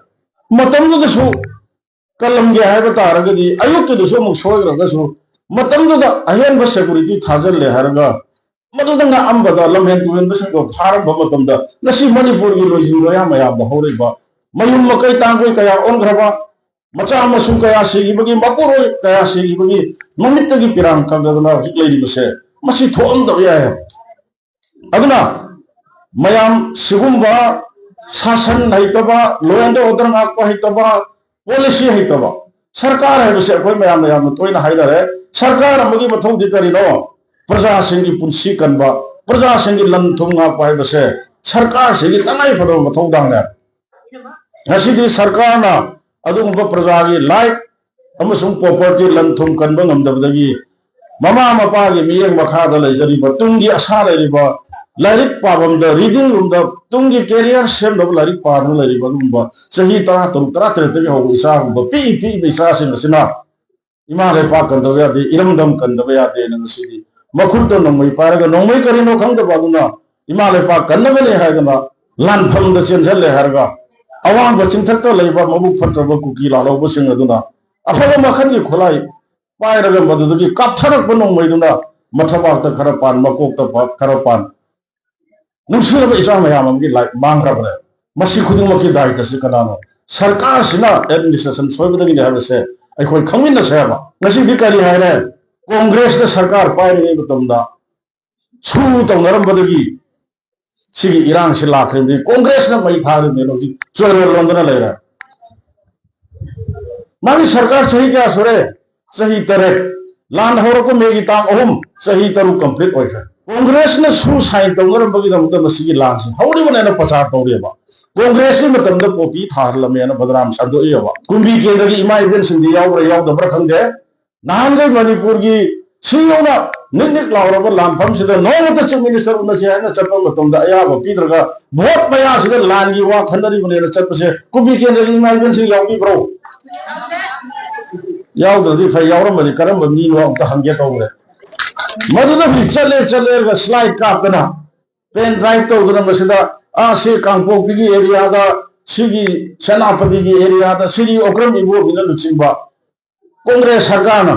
ꯃꯇꯝꯗꯨꯗꯁꯨ ꯀꯜꯂꯝꯒꯦ ꯍꯥꯏꯕ ꯇꯥꯔꯒꯗꯤ ꯑꯌꯨꯛꯀꯤꯗꯨꯁꯨ ꯑꯃꯨꯛ ꯁꯣꯏꯈ꯭ꯔꯒꯁꯨ ꯃꯇꯝꯗꯨꯗ ꯑꯍꯦꯟꯕ ꯁꯦꯀꯨꯔꯤꯇꯤ ꯊꯥꯖꯤꯜꯂꯦ ꯍꯥꯏꯔꯒ ꯃꯗꯨꯗ ꯉꯥꯛꯑꯝꯕꯗ ꯂꯝꯍꯦꯟ ꯇꯨꯍꯦꯟꯕꯁꯤꯡꯗꯣ ꯐꯥꯔꯝꯕ ꯃꯇꯝꯗ ꯉꯁꯤ ꯃꯅꯤꯄꯨꯔꯒꯤ ꯂꯣꯏꯖꯤꯡ ꯂꯣꯌꯥ ꯃꯌꯥꯝꯗ ꯍꯧꯔꯛꯏꯕ ꯃꯌꯨꯝ ꯃꯀꯩ ꯇꯥꯡꯈꯨꯜ ꯀꯌꯥ ꯑꯣꯟꯈ꯭ꯔꯕ, ꯃꯆꯥ ꯃꯁꯨ ꯀꯌꯥ ꯁꯤꯈꯤꯕꯒꯤ, ꯃꯄꯨꯔꯣꯏ ꯀꯌꯥ ꯁꯤꯈꯤꯕꯒꯤ ꯃꯃꯤꯠꯇꯒꯤ ꯄꯤꯔꯥꯡ ꯀꯪꯗꯗꯅ ꯍꯧꯖꯤꯛ ꯂꯩꯔꯤꯕꯁꯦ ꯃꯁꯤ ꯊꯣꯛꯍꯟꯗꯕ ꯌꯥꯏ ꯍꯥꯏꯕ꯫ ꯑꯗꯨꯅ ꯃꯌꯥꯝ ꯁꯤꯒꯨꯝꯕ ꯁꯥꯁꯟ ꯍꯩꯇꯕ, law and order ꯉꯥꯛꯄ ꯍꯩꯇꯕ, ꯄꯣꯂꯤꯁꯤ ꯍꯩꯇꯕ ꯁꯔꯀꯥꯔ ꯍꯥꯏꯕꯁꯦ ꯑꯩꯈꯣꯏ ꯃꯌꯥꯝꯅ ꯌꯥꯝꯅ ꯇꯣꯏꯅ ꯍꯥꯏꯅꯔꯦ꯫ ꯁꯔꯀꯥꯔ ꯑꯃꯒꯤ ꯃꯊꯧꯗꯤ ꯀꯔꯤꯅꯣ? ꯄ꯭ꯔꯖꯥꯁꯤꯡꯒꯤ ꯄꯨꯟꯁꯤ ꯀꯟꯕ, ꯄ꯭ꯔꯖꯥꯁꯤꯡꯒꯤ ꯂꯟ ꯊꯨꯝ ꯉꯥꯛꯄ ꯍꯥꯏꯕꯁꯦ ꯁꯔꯀꯥꯔꯁꯤꯒꯤ ꯇꯉꯥꯏ ꯐꯗꯕ ꯃꯊꯧꯗꯥꯡꯅꯦ꯫ ꯉꯁꯤꯗꯤ ꯁꯔꯀꯥꯔꯅ ꯑꯗꯨꯒꯨꯝꯕ ꯄ꯭ꯔꯖꯥꯒꯤ life ꯑꯃꯁꯨꯡ property, ꯂꯟ ꯊꯨꯝ ꯀꯟꯕ ꯉꯝꯗꯕꯗꯒꯤ ꯃꯃꯥ ꯃꯄꯥꯒꯤ ꯃꯤꯠꯌꯦꯡ ꯃꯈꯥꯗ ꯂꯩꯖꯔꯤꯕ, ꯇꯨꯡꯒꯤ ꯑꯁꯥ ꯂꯩꯔꯤꯕ, ꯂꯥꯏꯔꯤꯛ ꯄꯥꯐꯝꯗ, reading roomꯗ, ꯇꯨꯡꯒꯤ career ꯁꯦꯝꯅꯕ ꯂꯥꯏꯔꯤꯛ ꯄꯥꯗꯨꯅ ꯂꯩꯔꯤꯕ ꯑꯗꯨꯒꯨꯝꯕ ꯆꯍꯤ ꯇꯔꯥ ꯇꯔꯨꯛ, ꯇꯔꯥ ꯇꯔꯦꯠꯇꯒꯤ ꯍꯧꯕ ꯏꯆꯥꯒꯨꯝꯕ, ꯄꯤꯛꯏ ꯄꯤꯛꯏꯕ ꯏꯆꯥꯁꯤꯡ ꯑꯁꯤꯅ ꯏꯃꯥ ꯂꯩꯄꯥꯛ ꯀꯟꯗꯕ ꯌꯥꯗꯦ, ꯏꯔꯝꯗꯝ ꯀꯟꯗꯕ ꯌꯥꯗꯦꯅ ꯉꯁꯤꯗꯤ ꯃꯈꯨꯠꯇ ꯅꯣꯡꯃꯩ ꯄꯥꯏꯔꯒ, ꯅꯣꯡꯃꯩ ꯀꯔꯤꯅꯣ ꯈꯪꯗꯕ ꯑꯗꯨꯅ ꯏꯃꯥ ꯂꯩꯄꯥꯛ ꯀꯟꯅꯕꯅꯦ ꯍꯥꯏꯗꯅ ꯂꯥꯟꯐꯝꯗ ꯆꯦꯟꯁꯤꯜꯂꯦ ꯍꯥꯏꯔꯒ, ꯑꯋꯥꯡꯕ ꯆꯤꯡꯊꯛꯇ ꯂꯩꯕ ꯃꯕꯨꯛ ꯐꯠꯇ꯭ꯔꯕ ꯀꯨꯀꯤ ꯂꯥꯜꯍꯧꯕꯁꯤꯡ ꯑꯗꯨꯅ ꯑꯐꯕ ꯃꯈꯜꯒꯤ ꯈꯨꯠꯂꯥꯏ ꯄꯥꯏꯔꯒ ꯃꯗꯨꯗꯒꯤ ꯀꯥꯞꯊꯔꯛꯄ ꯅꯣꯡꯃꯩꯗꯨꯅ ꯃꯊꯕꯥꯛꯇ ꯈꯔ ꯄꯥꯟ, ꯃꯀꯣꯛꯇ ꯄ-, ꯈꯔ ꯄꯥꯟ, ꯅꯨꯡꯁꯤꯔꯕ ꯏꯆꯥ ꯃꯌꯥꯝ ꯑꯃꯒꯤ ꯂꯥꯏꯐ ꯃꯥꯡꯈ꯭ꯔꯕꯅꯦ꯫ ꯃꯁꯤ ꯈꯨꯗꯤꯡꯃꯛꯀꯤ ꯗꯥꯏꯇꯁꯤ ꯀꯅꯥꯅꯣ? ꯁꯔꯀꯥꯔꯁꯤꯅ ꯑꯦꯗꯃꯤꯅꯤꯁꯇ꯭ꯔꯦꯁꯟ ꯁꯣꯏꯕꯗꯒꯤꯅꯦ ꯍꯥꯏꯕꯁꯦ ꯑꯩꯈꯣꯏ ꯈꯪꯃꯤꯟꯅꯁꯦ ꯍꯥꯏꯕ꯫ ꯉꯁꯤꯗꯤ ꯀꯔꯤ ꯍꯥꯏꯔꯦ? ꯀꯣꯡꯒ꯭ꯔꯦꯁꯅ ꯁꯔꯀꯥꯔ ꯄꯥꯏꯔꯤꯉꯩ ꯃꯇꯝꯗ ꯁꯨ ꯇꯧꯅꯔꯝꯕꯗꯒꯤ ꯁꯤꯒꯤ ꯏꯔꯥꯡꯁꯤ ꯂꯥꯛꯈ꯭ꯔꯤꯕꯅꯤ꯫ ꯀꯣꯡꯒ꯭ꯔꯦꯁꯅ ꯃꯩ ꯊꯥꯔꯤꯕꯅꯤꯅ ꯍꯧꯖꯤꯛ ꯆꯣꯏꯔꯣꯜ ꯂꯣꯟꯗꯅ ꯂꯩꯔꯦ꯫ ꯃꯥꯒꯤ ꯁꯔꯀꯥꯔ ꯆꯍꯤ ꯀꯌꯥ ꯁꯨꯔꯦ? ꯆꯍꯤ ꯇꯔꯦꯠ꯫ ꯂꯥꯟ ꯍꯧꯔꯛꯄ ꯃꯦꯒꯤ ꯇꯥꯡ ꯑꯍꯨꯝ, ꯆꯍꯤ ꯇꯔꯨꯛ ꯀꯝꯄ꯭ꯂꯤꯠ ꯑꯣꯏꯈ꯭ꯔꯦ꯫ ꯀꯣꯡꯒ꯭ꯔꯦꯁꯅ ꯁꯨ ꯁꯥꯏꯟ ꯇꯧꯅꯔꯝꯕꯒꯤꯗꯃꯛꯇ ꯃꯁꯤꯒꯤ ꯂꯥꯟꯁꯤ ꯍꯧꯔꯤꯕꯅꯦꯅ ꯄ꯭ꯔꯆꯥꯔ ꯇꯧꯔꯤꯑꯕ꯫ ꯀꯣꯡꯒ꯭ꯔꯦꯁꯀꯤ ꯃꯇꯝꯗ ꯄꯣꯄꯤ ꯊꯥꯍꯜꯂꯝꯃꯦꯅ ꯕꯗꯅꯥꯝ ꯁꯟꯗꯣꯛꯏꯑꯕ꯫ ꯀꯨꯝꯕꯤ ꯀꯦꯟꯗ꯭ꯔꯒꯤ ꯏꯃꯥ ꯏꯕꯦꯟꯁꯤꯡꯗꯤ ꯌꯥꯎꯕ꯭ꯔꯥ ꯌꯥꯎꯗꯕ꯭ꯔꯥ ꯈꯪꯗꯦ꯫ ꯅꯍꯥꯟꯈꯩ ꯃꯅꯤꯄꯨꯔꯒꯤ ꯁꯤ ꯌꯧꯅ ꯅꯤꯛ ꯅꯤꯛ ꯂꯥꯎꯔꯕ ꯂꯥꯟꯐꯝꯁꯤꯗ ꯅꯣꯡꯃꯇ ꯆꯤꯐ ꯃꯤꯅꯤꯁꯇꯔ ꯎꯅꯁꯤ ꯍꯥꯏꯅ ꯆꯠꯄ ꯃꯇꯝꯗ ꯑꯌꯥꯕ ꯄꯤꯗ꯭ꯔꯒ ꯚꯣꯠ ꯃꯌꯥꯁꯤꯗ ꯂꯥꯟꯒꯤ ꯋꯥ ꯈꯟꯅꯔꯤꯕꯅꯦꯅ ꯆꯠꯄꯁꯦ ꯀꯨꯝꯕꯤ ꯀꯦꯟꯗ꯭ꯔꯒꯤ ꯏꯃꯥ ꯏꯕꯦꯟꯁꯤꯡ ꯌꯥꯎꯕꯤꯕ꯭ꯔꯣ? ꯌꯥꯎꯗ꯭ꯔꯗꯤ ꯐꯩ, ꯌꯥꯎꯔꯝꯃꯗꯤ ꯀꯔꯝꯕ ꯃꯤꯅꯣ ꯑꯝꯇ ꯍꯪꯒꯦ ꯇꯧꯕꯅꯦ꯫ ꯃꯗꯨꯗ ꯍꯧꯖꯤꯛ ꯆꯠꯂꯦ ꯆꯠꯂꯦꯔꯒ ꯁ꯭ꯂꯥꯏꯗ ꯀꯥꯞꯇꯅ ꯄꯦꯟ ꯗ꯭ꯔꯥꯏꯚ ꯇꯧꯗꯅ ꯃꯁꯤꯗ, ꯑꯥ, ꯁꯤ ꯀꯥꯡꯄꯣꯛꯄꯤꯒꯤ ꯑꯦꯔꯤꯌꯥꯗ, ꯁꯤꯒꯤ ꯁꯦꯅꯥꯄꯇꯤꯒꯤ ꯑꯦꯔꯤꯌꯥꯗ, ꯁꯤꯒꯤ ꯑꯣꯀ꯭ꯔꯝ ꯏꯕꯣꯕꯤꯅ ꯂꯨꯆꯤꯡꯕ ꯀꯣꯡꯒ꯭ꯔꯦꯁ ꯁꯔꯀꯥꯔꯅ,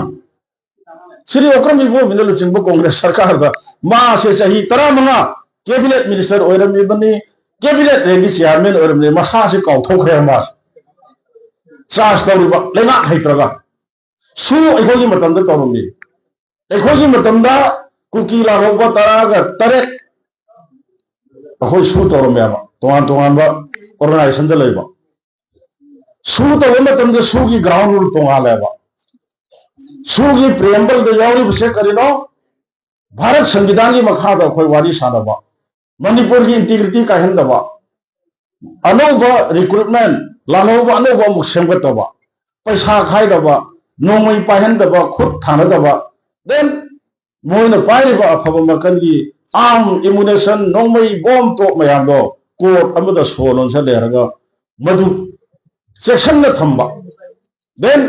ꯁꯤꯔꯤ ꯑꯣꯀ꯭ꯔꯝ ꯏꯕꯣꯕꯤꯅ ꯂꯨꯆꯤꯡꯕ ꯀꯣꯡꯒ꯭ꯔꯦꯁ ꯁꯔꯀꯥꯔꯗ ꯃꯥꯁꯦ ꯆꯍꯤ ꯇꯔꯥꯃꯉꯥ ꯀꯦꯕꯤꯅꯦꯠ ꯃꯤꯅꯤꯁꯇꯔ ꯑꯣꯏꯔꯝꯃꯤꯕꯅꯤ, ꯀꯦꯕꯤꯅꯦꯠ ꯔꯦꯡꯒꯤ ꯆꯤꯌꯥꯔꯃꯦꯟ ꯑꯣꯏꯔꯝꯃꯤ, ꯃꯁꯥꯁꯦ ꯀꯥꯎꯊꯣꯛꯈ꯭ꯔꯦ꯫ ꯃꯥꯁꯦ ꯆꯥꯔꯖ ꯇꯧꯔꯤꯕ ꯂꯩꯉꯥꯛ ꯍꯩꯇ꯭ꯔꯒ꯫ ꯁꯨ ꯑꯩꯈꯣꯏꯒꯤ ꯃꯇꯝꯗ ꯇꯧꯔꯝꯃꯤ꯫ ꯑꯩꯈꯣꯏꯒꯤ ꯃꯇꯝꯗ ꯀꯨꯀꯤ ꯂꯥꯜꯍꯧꯕ ꯇꯔꯥꯒ ꯇꯔꯦꯠ ꯑꯩꯈꯣꯏ ꯁꯨ ꯇꯧꯔꯝꯃꯦꯕ, ꯇꯣꯉꯥꯟ ꯇꯣꯉꯥꯟꯕ ꯑꯣꯔꯒꯅꯥꯏꯖꯦꯁꯟꯗ ꯂꯩꯕ꯫ ꯁꯨ ꯇꯧꯕ ꯃꯇꯝꯗ ꯁꯨꯒꯤ ꯒ꯭ꯔꯥꯎꯟ ꯔꯨꯜ ꯇꯣꯉꯥꯜꯂꯦꯕ꯫ ꯁꯨꯒꯤ ꯄ꯭ꯔꯤꯑꯦꯝꯕꯜꯗ ꯌꯥꯎꯔꯤꯕꯁꯦ ꯀꯔꯤꯅꯣ? ꯚꯥꯔꯠ ꯁꯪꯕꯤꯙꯥꯟꯒꯤ ꯃꯈꯥꯗ ꯑꯩꯈꯣꯏ ꯋꯥꯔꯤ ꯁꯥꯟꯅꯕ, ꯃꯅꯤꯄꯨꯔꯒꯤ ꯏꯟꯇꯤꯒ꯭ꯔꯤꯇꯤ ꯀꯥꯏꯍꯟꯗꯕ, ꯑꯅꯧꯕ ꯔꯤꯀ꯭ꯔꯨꯠꯃꯦꯟ, ꯂꯥꯜꯍꯧꯕ ꯑꯅꯧꯕ ꯑꯃꯨꯛ ꯁꯦꯝꯒꯠꯇꯕ, ꯄꯩꯁꯥ ꯈꯥꯏꯗꯕ, ꯅꯣꯡꯃꯩ ꯄꯥꯏꯍꯟꯗꯕ, ꯈꯨꯠ ꯊꯥꯅꯗꯕ, then ꯃꯣꯏꯅ ꯄꯥꯏꯔꯤꯕ ꯑꯐꯕ ꯃꯈꯜꯒꯤ ꯑꯥꯔꯝ, ꯑꯦꯃꯨꯅꯦꯁꯟ, ꯅꯣꯡꯃꯩ, ꯕꯣꯝ, ꯇꯣꯞ ꯃꯌꯥꯝꯗꯣ ꯀꯣꯔꯠ ꯑꯃꯗ ꯁꯣ ꯂꯣꯟꯁꯤꯜꯂꯦ ꯍꯥꯏꯔꯒ ꯃꯗꯨ ꯆꯦꯛꯁꯤꯟꯅ ꯊꯝꯕ꯫ Then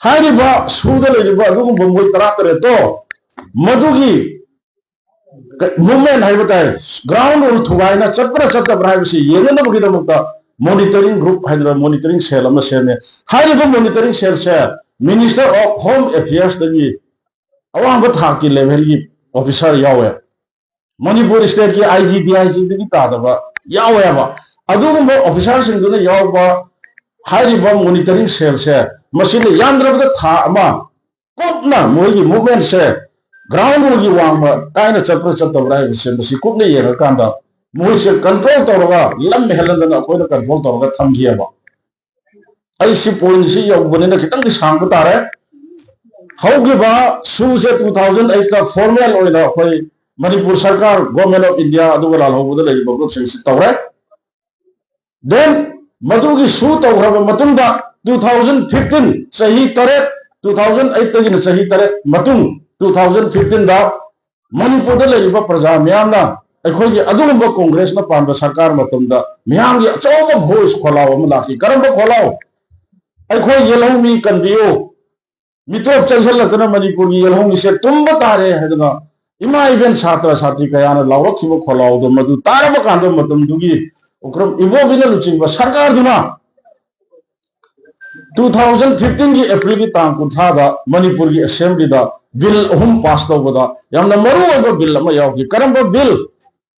ꯍꯥꯏꯔꯤꯕ ꯁꯨꯗ ꯂꯩꯔꯤꯕ ꯑꯗꯨꯒꯨꯝꯕ ꯃꯣꯏ ꯇꯔꯥ ꯇꯔꯦꯠꯇꯣ ꯃꯗꯨꯒꯤ ꯃꯨꯚꯃꯦꯟ ꯍꯥꯏꯕ ꯇꯥꯏ, ꯒ꯭ꯔꯥꯎꯟ ꯔꯨꯜ ꯊꯨꯒꯥꯏꯅ ꯆꯠꯄ꯭ꯔꯥ ꯆꯠꯇꯕ꯭ꯔꯥ ꯍꯥꯏꯕꯁꯤ ꯌꯦꯡꯅꯅꯕꯒꯤꯗꯃꯛꯇ ꯃꯣꯅꯤꯇꯔꯤꯡ ꯒ꯭ꯔꯨꯞ ꯍꯥꯏꯗꯅ ꯃꯣꯅꯤꯇꯔꯤꯡ ꯁꯦꯜ ꯑꯃ ꯁꯦꯝꯃꯦ꯫ ꯍꯥꯏꯔꯤꯕ ꯃꯣꯅꯤꯇꯔꯤꯡ ꯁꯦꯜꯁꯦ ꯃꯤꯅꯤꯁꯇꯔ ꯑꯣꯐ ꯍꯣꯝ ꯑꯦꯐꯤꯌꯔꯁꯇꯒꯤ ꯑꯋꯥꯡꯕ ꯊꯥꯛꯀꯤ ꯂꯦꯚꯦꯜꯒꯤ ꯑꯣꯐꯤꯁꯥꯔ ꯌꯥꯎꯋꯦ꯫ ꯃꯅꯤꯄꯨꯔ ꯁ꯭ꯇꯦꯠꯀꯤ ꯑꯥꯏ ꯖꯤ ꯗꯤ ꯑꯥꯏ ꯖꯤꯗꯒꯤ ꯇꯥꯗꯕ ꯌꯥꯎꯋꯦꯕ꯫ ꯑꯗꯨꯒꯨꯝꯕ ꯑꯣꯐꯤꯁꯥꯔꯁꯤꯡꯗꯨꯅ ꯌꯥꯎꯕ ꯍꯥꯏꯔꯤꯕ ꯃꯣꯅꯤꯇꯔꯤꯡ ꯁꯦꯜꯁꯦ ꯃꯁꯤꯅ ꯌꯥꯝꯗ꯭ꯔꯕꯗ ꯊꯥ ꯑꯃ ꯀꯨꯞꯅ ꯃꯣꯏꯒꯤ ꯃꯨꯞꯃꯦꯟꯁꯦ ꯒ꯭ꯔꯥꯎꯟ ꯔꯨꯜꯒꯤ ꯋꯥꯡꯃ ꯀꯥꯏꯅ ꯆꯠꯄ꯭ꯔꯥ ꯆꯠꯇꯕ꯭ꯔꯥ ꯍꯥꯏꯕꯁꯦ ꯃꯁꯤ ꯀꯨꯞꯅ ꯌꯦꯡꯉꯀꯥꯟꯗ ꯃꯣꯏꯁꯦ ꯀꯟꯇ꯭ꯔꯣꯜ ꯇꯧꯔꯒ ꯂꯝ ꯍꯦꯜꯍꯟꯗꯅ ꯑꯩꯈꯣꯏꯅ ꯀꯟꯇ꯭ꯔꯣꯜ ꯇꯧꯔꯒ ꯊꯝꯈꯤꯑꯕ꯫ ꯑꯩ ꯁꯤ ꯄꯣꯏꯟꯁꯤ ꯌꯧꯕꯅꯤꯅ ꯈꯤꯇꯪꯗꯤ ꯁꯥꯡꯕ ꯇꯥꯔꯦ꯫ ꯍꯧꯈꯤꯕ ꯁꯨꯁꯦ ꯇꯨ ꯊꯥꯎꯖꯟ ꯑꯩꯠꯇ ꯐꯣꯔꯃꯦꯜ ꯑꯣꯏꯅ ꯑꯩꯈꯣꯏ ꯃꯅꯤꯄꯨꯔ ꯁꯔꯀꯥꯔ, ꯒꯣꯔꯃꯦꯟ ꯑꯣꯐ ꯏꯟꯗꯤꯌꯥ, ꯑꯗꯨꯒ ꯂꯥꯜꯍꯧꯕꯗ ꯂꯩꯔꯤꯕ ꯒ꯭ꯔꯨꯞꯁꯤꯡꯁꯤ ꯇꯧꯔꯦ꯫ ꯗꯦꯟ ꯃꯗꯨꯒꯤ ꯁꯨ ꯇꯧꯈ꯭ꯔꯕ ꯃꯇꯨꯡꯗ ꯇꯨ ꯊꯥꯎꯖꯟ ꯐꯤꯐꯇꯤꯟ, ꯆꯍꯤ ꯇꯔꯦꯠ, ꯇꯨ ꯊꯥꯎꯖꯟ ꯑꯩꯠꯇꯒꯤꯅ ꯆꯍꯤ ꯇꯔꯦꯠ ꯃꯇꯨꯡ ꯇꯨ ꯊꯥꯎꯖꯟ ꯐꯤꯐꯇꯤꯟꯗ ꯃꯅꯤꯄꯨꯔꯗ ꯂꯩꯔꯤꯕ ꯄ꯭ꯔꯖꯥ ꯃꯤꯌꯥꯝꯅ ꯑꯩꯈꯣꯏꯒꯤ ꯑꯗꯨꯒꯨꯝꯕ ꯀꯣꯡꯒ꯭ꯔꯦꯁꯅ ꯄꯥꯟꯕ ꯁꯔꯀꯥꯔ ꯃꯇꯝꯗ ꯃꯤꯌꯥꯝꯒꯤ ꯑꯆꯧꯕ ꯚꯣꯏꯁ ꯈꯣꯜꯂꯥꯎ ꯑꯃ ꯂꯥꯛꯈꯤ꯫ ꯀꯔꯝꯕ ꯈꯣꯜꯂꯥꯎ? "ꯑꯩꯈꯣꯏ ꯌꯦꯜꯍꯧꯃꯤ ꯀꯟꯕꯤꯌꯨ, ꯃꯤꯇꯣꯞ ꯆꯪꯁꯤꯜꯂꯛꯇꯅ ꯃꯅꯤꯄꯨꯔꯒꯤ ꯌꯦꯜꯍꯧꯃꯤꯁꯦ ꯇꯨꯝꯕ ꯇꯥꯔꯦ" ꯍꯥꯏꯗꯅ ꯏꯃꯥ ꯏꯕꯦꯟ ꯁꯥꯇ꯭ꯔ ꯁꯥꯇ꯭ꯔꯤ ꯀꯌꯥꯅ ꯂꯥꯎꯔꯛꯈꯤꯕ ꯈꯣꯜꯂꯥꯎꯗꯣ ꯃꯗꯨ ꯇꯥꯔꯕ ꯀꯥꯟꯗ ꯃꯇꯝꯗꯨꯒꯤ ꯎꯈ꯭ꯔꯨꯜ ꯏꯕꯣꯕꯤꯅ ꯂꯨꯆꯤꯡꯕ ꯁꯔꯀꯥꯔꯗꯨꯅ ꯇꯨ ꯊꯥꯎꯖꯟ ꯐꯤꯐꯇꯤꯟꯒꯤ ꯑꯦꯄ꯭ꯔꯤꯜꯒꯤ ꯇꯥꯡ ꯀꯨꯟꯊ꯭ꯔꯥꯗ ꯃꯅꯤꯄꯨꯔꯒꯤ ꯑꯦꯁꯦꯝꯕ꯭ꯂꯤꯗ ꯕꯤꯜ ꯑꯍꯨꯝ ꯄꯥꯁ ꯇꯧꯕꯗ ꯌꯥꯝꯅ ꯃꯔꯨ ꯑꯣꯏꯕ ꯕꯤꯜ ꯑꯃ ꯌꯥꯎꯈꯤ꯫ ꯀꯔꯝꯕ bill?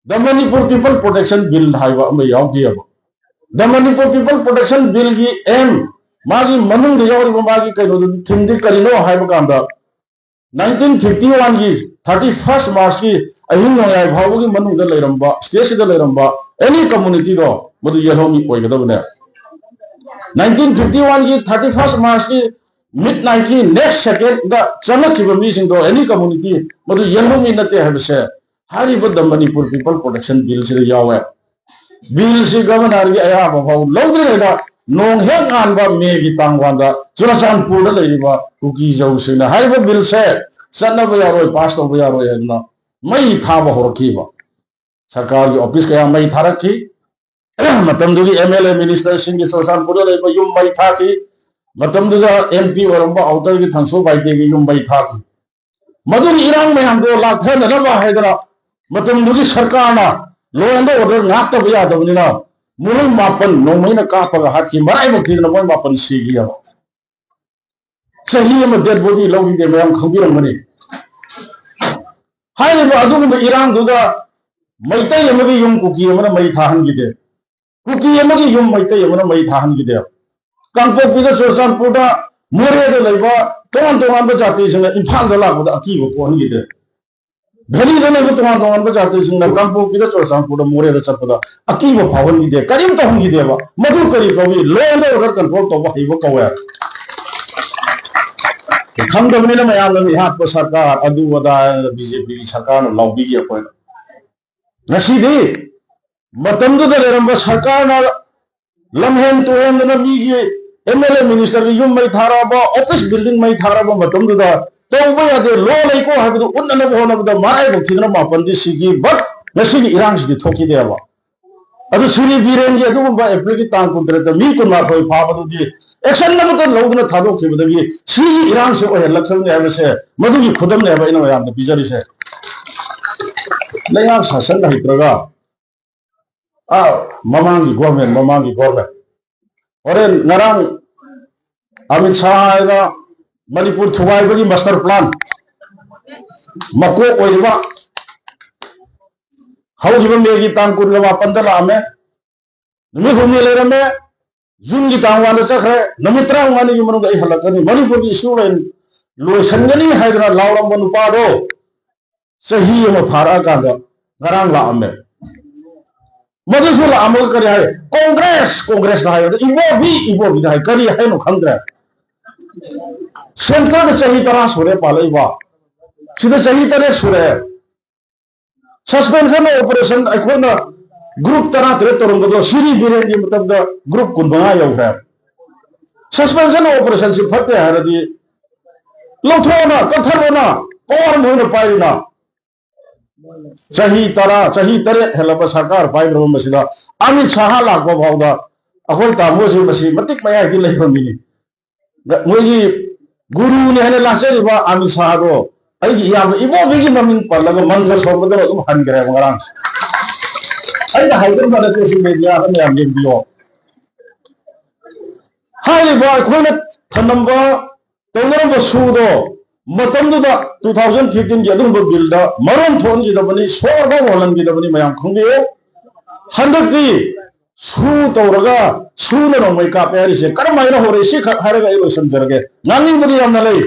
The Manipur People Protection Bill ꯍꯥꯏꯕ ꯑꯃ ꯌꯥꯎꯈꯤꯑꯕ꯫ The Manipur People Protection Billꯒꯤ ꯑꯦꯝ, ꯃꯥꯒꯤ ꯃꯅꯨꯡꯗ ꯌꯥꯎꯔꯤꯕ ꯃꯥꯒꯤ ꯀꯩꯅꯣꯗꯨꯗꯤ, ꯊꯤꯝꯗꯤ ꯀꯔꯤꯅꯣ ꯍꯥꯏꯕ ꯀꯥꯟꯗ, ꯅꯥꯏꯟꯇꯤꯟ ꯐꯤꯐꯇꯤ ꯋꯥꯟꯒꯤ ꯊꯥꯔꯇꯤ ꯐꯥꯔꯁ ꯃꯥꯔꯆꯀꯤ ꯑꯍꯤꯡ ꯅꯣꯡꯌꯥꯏ ꯐꯥꯎꯕꯒꯤ ꯃꯅꯨꯡꯗ ꯂꯩꯔꯝꯕ, ꯁ꯭ꯇꯦꯠꯁꯤꯗ ꯂꯩꯔꯝꯕ ꯑꯦꯅꯤ ꯀꯝꯃꯨꯅꯤꯇꯤꯗꯣ ꯃꯗꯨ ꯌꯦꯜꯍꯧꯃꯤ ꯑꯣꯏꯒꯗꯕꯅꯦ꯫ ꯅꯥꯏꯟꯇꯤꯟ ꯐꯤꯐꯇꯤ ꯋꯥꯟꯒꯤ ꯊꯥꯔꯇꯤ ꯐꯥꯔꯁ ꯃꯥꯔꯆꯀꯤ ꯃꯤꯠ ꯅꯥꯏꯠꯀꯤ ꯅꯦꯛꯁ ꯁꯦꯀꯦꯟꯗ ꯆꯪꯉꯛꯈꯤꯕ ꯃꯤꯁꯤꯡꯗꯣ ꯑꯦꯅꯤ ꯀꯝꯃꯨꯅꯤꯇꯤ ꯃꯗꯨ ꯌꯦꯜꯍꯧꯃꯤ ꯅꯠꯇꯦ ꯍꯥꯏꯕꯁꯦ ꯍꯥꯏꯔꯤꯕ The Manipur People Protection Billꯁꯤꯗ ꯌꯥꯎꯋꯦ꯫ ꯕꯤꯜꯁꯤ ꯒꯚꯔꯅꯔꯒꯤ ꯑꯌꯥꯕ ꯐꯥꯎ ꯂꯧꯗ꯭ꯔꯤꯉꯩꯗ ꯅꯣꯡ ꯍꯦꯛ ꯉꯥꯟꯕ ꯃꯦꯒꯤ ꯇꯥꯡ ꯋꯥꯟꯗ ꯆꯨꯔꯆꯥꯟꯄꯨꯔꯗ ꯂꯩꯔꯤꯕ ꯀꯨꯀꯤ ꯖꯧꯁꯤꯡꯅ ꯍꯥꯏꯔꯤꯕ ꯕꯤꯜꯁꯦ ꯆꯠꯅꯕ ꯌꯥꯔꯣꯏ, ꯄꯥꯁ ꯇꯧꯕ ꯌꯥꯔꯣꯏ ꯍꯥꯏꯗꯅ ꯃꯩ ꯊꯥꯕ ꯍꯧꯔꯛꯈꯤꯕ꯫ ꯁꯔꯀꯥꯔꯒꯤ ꯑꯣꯐꯤꯁ ꯀꯌꯥ ꯃꯩ ꯊꯥꯔꯛꯈꯤ꯫ ꯃꯇꯝꯗꯨꯒꯤ ꯑꯦꯝ ꯑꯦꯜ ꯑꯦ ꯃꯤꯅꯤꯁꯇꯔꯁꯤꯡꯒꯤ ꯆꯨꯔꯆꯥꯟꯄꯨꯔꯗ ꯂꯩꯕ ꯌꯨꯝ ꯃꯩ ꯊꯥꯈꯤ꯫ ꯃꯇꯝꯗꯨꯗ ꯑꯦꯝ ꯄꯤ ꯑꯣꯏꯔꯝꯕ ꯑꯥꯎꯇꯔꯒꯤ ꯊꯪꯁꯨ ꯕꯥꯏꯇꯦꯒꯤ ꯌꯨꯝ ꯃꯩ ꯊꯥꯈꯤ꯫ ꯃꯗꯨꯒꯤ ꯏꯔꯥꯡ ꯃꯌꯥꯝꯗꯣ ꯂꯥꯛꯊꯅꯅꯕ ꯍꯥꯏꯗꯅ ꯃꯇꯝꯗꯨꯒꯤ ꯁꯔꯀꯥꯔꯅ law and order ꯉꯥꯛꯇꯕ ꯌꯥꯗꯕꯅꯤꯅ ꯃꯣꯏ ꯃꯥꯄꯟ ꯅꯣꯡꯃꯩꯅ ꯀꯥꯞꯄꯒ ꯍꯥꯠꯈꯤ꯫ ꯃꯔꯥꯏꯕꯛ ꯊꯤꯗꯅ ꯃꯣꯏ ꯃꯥꯄꯟ ꯁꯤꯈꯤꯑꯕ꯫ ꯆꯍꯤ ꯑꯃ ꯗꯦꯗ ꯕꯣꯗꯤ ꯂꯧꯈꯤꯗꯦ, ꯃꯌꯥꯝ ꯈꯪꯕꯤꯔꯝꯒꯅꯤ꯫ ꯍꯥꯏꯔꯤꯕ ꯑꯗꯨꯒꯨꯝꯕ ꯏꯔꯥꯡꯗꯨꯗ ꯃꯩꯇꯩ ꯑꯃꯒꯤ ꯌꯨꯝ ꯀꯨꯀꯤ ꯑꯃꯅ ꯃꯩ ꯊꯥꯍꯟꯈꯤꯗꯦ꯫ ꯀꯨꯀꯤ ꯑꯃꯒꯤ ꯌꯨꯝ ꯃꯩꯇꯩ ꯑꯃꯅ ꯃꯩ ꯊꯥꯍꯟꯈꯤꯗꯦ꯫ ꯀꯥꯡꯄꯣꯛꯄꯤꯗ, ꯆꯨꯔꯆꯥꯟꯄꯨꯔꯗ, ꯃꯣꯔꯦꯗ ꯂꯩꯕ ꯇꯣꯉꯥꯟ ꯇꯣꯉꯥꯟꯕ ꯖꯥꯇꯤꯁꯤꯡꯅ ꯏꯝꯐꯥꯜꯗ ꯂꯥꯛꯄꯗ ꯑꯀꯤꯕ ꯄꯣꯛꯍꯟꯈꯤꯗꯦ꯫ ꯚꯦꯂꯤꯗ ꯂꯩꯕ ꯇꯣꯉꯥꯟ ꯇꯣꯉꯥꯟꯕ ꯖꯥꯇꯤꯁꯤꯡꯅ ꯀꯥꯡꯄꯣꯛꯄꯤꯗ, ꯆꯨꯔꯆꯥꯟꯄꯨꯔꯗ, ꯃꯣꯔꯦꯗ ꯆꯠꯄꯗ ꯑꯀꯤꯕ ꯐꯥꯎꯍꯟꯈꯤꯗꯦ, ꯀꯔꯤꯝ ꯇꯧꯍꯟꯈꯤꯗꯦꯕ꯫ ꯃꯗꯨ ꯀꯔꯤ ꯀꯧꯏ? Law and order control ꯇꯧꯕ ꯍꯩꯕ ꯀꯧꯋꯦ꯫ ꯈꯪꯗꯕꯅꯤꯅ ꯃꯌꯥꯝꯅ ꯃꯤꯍꯥꯠꯄ ꯁꯔꯀꯥꯔ, ꯑꯗꯨ ꯑꯗꯥ ꯍꯥꯏꯅ ꯕꯤ ꯖꯦ ꯄꯤꯒꯤ ꯁꯔꯀꯥꯔꯅ ꯂꯥꯎꯕꯤꯈꯤ ꯑꯩꯈꯣꯏꯅ꯫ ꯉꯁꯤꯗꯤ ꯃꯇꯝꯗꯨꯗ ꯂꯩꯔꯝꯕ ꯁꯔꯀꯥꯔꯅ ꯂꯝꯍꯦꯟ ꯇꯨꯍꯦꯟꯗꯅ ꯃꯤꯒꯤ ꯑꯦꯝ ꯑꯦꯜ ꯑꯦ ꯃꯤꯅꯤꯁꯇꯔꯒꯤ ꯌꯨꯝ ꯃꯩ ꯊꯥꯔꯛꯑꯕ, ꯑꯣꯐꯤꯁ ꯕꯤꯜꯗꯤꯡ ꯃꯩ ꯊꯥꯔꯛꯑꯕ ꯃꯇꯝꯗꯨꯗ ꯇꯧꯕ ꯌꯥꯗꯦ, ꯂꯣ ꯂꯩꯀꯣ ꯍꯥꯏꯕꯗꯨ ꯎꯠꯅꯅꯕ ꯍꯣꯠꯅꯕꯗ ꯃꯔꯥꯏꯕꯛ ꯊꯤꯗꯅ ꯃꯥꯄꯟꯗꯤ ꯁꯤꯈꯤ꯫ But ꯉꯁꯤꯒꯤ ꯏꯔꯥꯡꯁꯤꯗꯤ ꯊꯣꯛꯈꯤꯗꯦꯕ꯫ ꯑꯗꯨ ꯁꯤꯔꯤ ꯕꯤꯔꯦꯟꯒꯤ ꯑꯗꯨꯒꯨꯝꯕ ꯑꯦꯄ꯭ꯔꯤꯜꯒꯤ ꯇꯥꯡ ꯀꯨꯟꯇꯔꯦꯠꯇ ꯃꯤ ꯀꯨꯟꯃꯥꯊꯣꯏ ꯐꯥꯕꯗꯨꯗꯤ action ꯑꯃꯠꯇ ꯂꯧꯗꯅ ꯊꯥꯗꯣꯛꯈꯤꯕꯗꯒꯤ ꯁꯤꯒꯤ ꯏꯔꯥꯡꯁꯦ ꯑꯣꯏꯍꯜꯂꯛꯈ꯭ꯔꯕꯅꯤ ꯍꯥꯏꯕꯁꯦ, ꯃꯗꯨꯒꯤ ꯈꯨꯗꯝꯅꯦ ꯍꯥꯏꯕ ꯑꯩꯅ ꯃꯌꯥꯝꯗ ꯄꯤꯖꯔꯤꯁꯦ꯫ ꯂꯩꯉꯥꯛ ꯁꯥꯁꯟ ꯍꯩꯇ꯭ꯔꯒ, ꯑꯥ, ꯃꯃꯥꯡꯒꯤ ꯒꯣꯔꯃꯦꯟ, ꯃꯃꯥꯡꯒꯤ ꯒꯣꯔꯃꯦꯟ꯫ ꯍꯣꯔꯦꯟ ꯉꯔꯥꯡ ꯑꯃꯤꯠ ꯁꯥꯍ ꯍꯥꯏꯅ ꯃꯅꯤꯄꯨꯔ ꯊꯨꯒꯥꯏꯕꯒꯤ ꯃꯥꯁꯇꯔ ꯄ꯭ꯂꯥꯟ ꯃꯀꯣꯛ ꯑꯣꯏꯔꯤꯕ, ꯍꯧꯈꯤꯕ ꯃꯦꯒꯤ ꯇꯥꯡ ꯀꯨꯟꯒ ꯃꯥꯄꯟꯗ ꯂꯥꯛꯑꯝꯃꯦ꯫ ꯅꯨꯃꯤꯠ ꯍꯨꯝꯅꯤ ꯂꯩꯔꯝꯃꯦ꯫ ꯖꯨꯟꯒꯤ ꯇꯥꯡ ꯋꯥꯟꯗ ꯆꯠꯈ꯭ꯔꯦ꯫ ꯅꯨꯃꯤꯠ ꯇꯔꯥꯃꯉꯥꯅꯤꯒꯤ ꯃꯅꯨꯡꯗ ꯑꯩ ꯍꯜꯂꯛꯀꯅꯤ, ꯃꯅꯤꯄꯨꯔꯒꯤ ꯏꯁꯨ ꯂꯣꯏ-, ꯂꯣꯏꯁꯤꯟꯒꯅꯤ ꯍꯥꯏꯗꯅ ꯂꯥꯎꯔꯝꯕ ꯅꯨꯄꯥꯗꯣ ꯆꯍꯤ ꯑꯃ ꯐꯥꯔꯛꯑꯀꯥꯟꯗ ꯉꯔꯥꯡ ꯂꯥꯛꯑꯝꯃꯦ꯫ ꯃꯗꯨꯁꯨ ꯂꯥꯛꯑꯝꯃꯒ ꯀꯔꯤ ꯍꯥꯏ? "ꯀꯣꯡꯒ꯭ꯔꯦꯁ, ꯀꯣꯡꯒ꯭ꯔꯦꯁꯅ" ꯍꯥꯏ꯫ ꯑꯗ "ꯏꯕꯣꯕꯤ, ꯏꯕꯣꯕꯤꯅ" ꯍꯥꯏ꯫ ꯀꯔꯤ ꯍꯥꯏꯅꯣ ꯈꯪꯗ꯭ꯔꯦ꯫ ꯁꯦꯟꯇꯔꯗ ꯆꯍꯤ ꯇꯔꯥ ꯁꯨꯔꯦ ꯄꯥꯜꯂꯛꯏꯕ꯫ ꯁꯤꯗ ꯆꯍꯤ ꯇꯔꯦꯠ ꯁꯨꯔꯦ꯫ Suspension of operation ꯑꯩꯈꯣꯏꯅ group ꯇꯔꯥ ꯇꯔꯦꯠ ꯇꯧꯔꯝꯕꯗꯣ ꯁꯤꯔꯤ ꯕꯤꯔꯦꯟꯒꯤ ꯃꯇꯝꯗ group ꯀꯨꯟꯃꯉꯥ ꯌꯧꯈ꯭ꯔꯦ꯫ Suspension of operation ꯁꯤ ꯐꯠꯇꯦ ꯍꯥꯏꯔꯗꯤ ꯂꯧꯊꯣꯛꯑꯣꯅ, ꯀꯛꯊꯠꯂꯣꯅ, power ꯃꯣꯏꯅ ꯄꯥꯏꯔꯤꯅ꯫ ꯆꯍꯤ ꯇꯔꯥ, ꯆꯍꯤ ꯇꯔꯦꯠ ꯍꯦꯜꯂꯕ ꯁꯔꯀꯥꯔ ꯄꯥꯏꯈ꯭ꯔꯕ ꯃꯁꯤꯗ ꯑꯃꯤꯠ ꯁꯥꯍ ꯂꯥꯛꯄ ꯐꯥꯎꯗ ꯑꯩꯈꯣꯏ ꯇꯥꯃꯣꯁꯤ ꯃꯁꯤ ꯃꯇꯤꯛ ꯃꯌꯥꯏꯗꯤ ꯂꯩꯕ ꯃꯤꯅꯤ꯫ ꯃꯣꯏꯒꯤ ꯒꯨꯔꯨꯅꯤ ꯍꯥꯏꯅ ꯂꯥꯠꯆꯔꯤꯕ ꯑꯃꯤꯠ ꯁꯥꯍꯗꯣ ꯑꯩꯒꯤ ꯏꯌꯥꯝꯕ ꯏꯕꯣꯕꯤꯒꯤ ꯃꯃꯤꯡ ꯄꯜꯂꯒ ꯃꯟꯇ꯭ꯔ ꯁꯣꯟꯕꯗꯧꯅ ꯑꯗꯨꯝ ꯍꯟꯈ꯭ꯔꯦꯕ ꯉꯔꯥꯡ꯫ ꯑꯩꯅ ꯍꯥꯏꯖꯔꯝꯕ ꯅꯠꯇꯦ, ꯁꯤ ꯃꯦꯗꯤꯌꯥꯗ ꯃꯌꯥꯝ ꯌꯦꯡꯕꯤꯌꯣ꯫ ꯍꯥꯏꯔꯤꯕ ꯑꯩꯈꯣꯏꯅ ꯊꯝꯂꯝꯕ, ꯇꯧꯅꯔꯝꯕ ꯁꯨꯗꯣ ꯃꯇꯝꯗꯨꯗ two thousand fifteen ꯒꯤ ꯑꯗꯨꯒꯨꯝꯕ ꯕꯤꯜꯗ ꯃꯔꯣꯟ ꯊꯣꯛꯍꯟꯈꯤꯗꯕꯅꯤ, ꯁꯣꯔ ꯐꯥꯎ ꯍꯣꯜꯍꯟꯈꯤꯗꯕꯅꯤ꯫ ꯃꯌꯥꯝ ꯈꯪꯕꯤꯌꯨ꯫ ꯍꯟꯗꯛꯇꯤ ꯁꯨ ꯇꯧꯔꯒ ꯁꯨꯅ ꯅꯣꯡꯃꯩ ꯀꯥꯞꯄꯦ ꯍꯥꯏꯔꯤꯁꯦ ꯀꯔꯝꯍꯥꯏꯅ ꯍꯧꯔꯛꯏ? ꯁꯤꯈꯛ ꯍꯥꯏꯔꯒ ꯑꯩ ꯂꯣꯏꯁꯤꯟꯖꯔꯒꯦ꯫ ꯉꯥꯡꯅꯤꯡꯕꯗꯤ ꯌꯥꯝꯅ ꯂꯩ꯫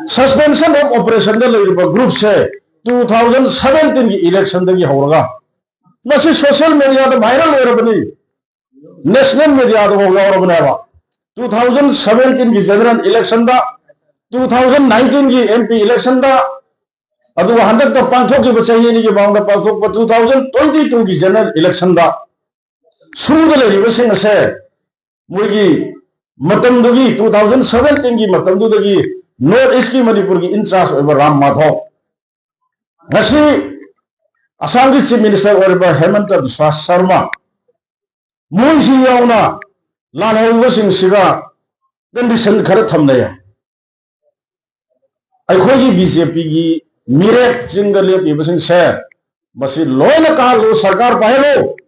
Suspension of operation ꯗ ꯂꯩꯔꯤꯕ group ꯁꯦ two thousand seventeen ꯒꯤ election ꯗꯒꯤ ꯍꯧꯔꯒ ꯃꯁꯤ social media ꯗ viral ꯑꯣꯏꯔꯕꯅꯤ, national media ꯗ ꯐꯥꯎ ꯌꯥꯎꯔꯕꯅꯦꯕ꯫ Two thousand seventeen ꯒꯤ general election ꯗ, two thousand nineteen ꯒꯤ M P election ꯗ, ꯑꯗꯨꯒ ꯍꯟꯗꯛꯇ ꯄꯥꯡꯊꯣꯛꯈꯤꯕ ꯆꯍꯤ ꯑꯅꯤꯒꯤ ꯃꯃꯥꯡꯗ ꯄꯥꯡꯊꯣꯛꯄ two thousand twenty two ꯒꯤ general election ꯗ ꯁꯨꯗ ꯂꯩꯔꯤꯕꯁꯤꯡ ꯑꯁꯦ ꯃꯣꯏꯒꯤ ꯃꯇꯝꯗꯨꯒꯤ two thousand seventeen ꯒꯤ ꯃꯇꯝꯗꯨꯗꯒꯤ North East ꯀꯤ ꯃꯅꯤꯄꯨꯔꯒꯤ in charge ꯑꯣꯏꯕ ꯔꯥꯝ ꯃꯥꯙꯧ, ꯉꯁꯤ ꯑꯁꯥꯝꯒꯤ Chief Minister ꯑꯣꯏꯔꯤꯕ ꯍꯦꯃꯟꯇ ꯕꯤꯁ꯭ꯋꯥ ꯁꯔꯃ, ꯃꯣꯏꯁꯤ ꯌꯥꯎꯅ ꯂꯥꯜꯍꯧꯔꯤꯕꯁꯤꯡꯁꯤꯒ condition ꯈꯔ ꯊꯝꯅꯩ꯫ ꯑꯩꯈꯣꯏꯒꯤ B J P ꯒꯤ ꯃꯤꯔꯦꯞ ꯆꯤꯡꯗ ꯂꯦꯞꯄꯤꯕꯁꯤꯡꯁꯦ ꯃꯁꯤ ꯂꯣꯏꯅ ꯀꯥꯍꯜꯂꯨ, ꯁꯔꯀꯥꯔ ꯄꯥꯏꯍꯜꯂꯨ꯫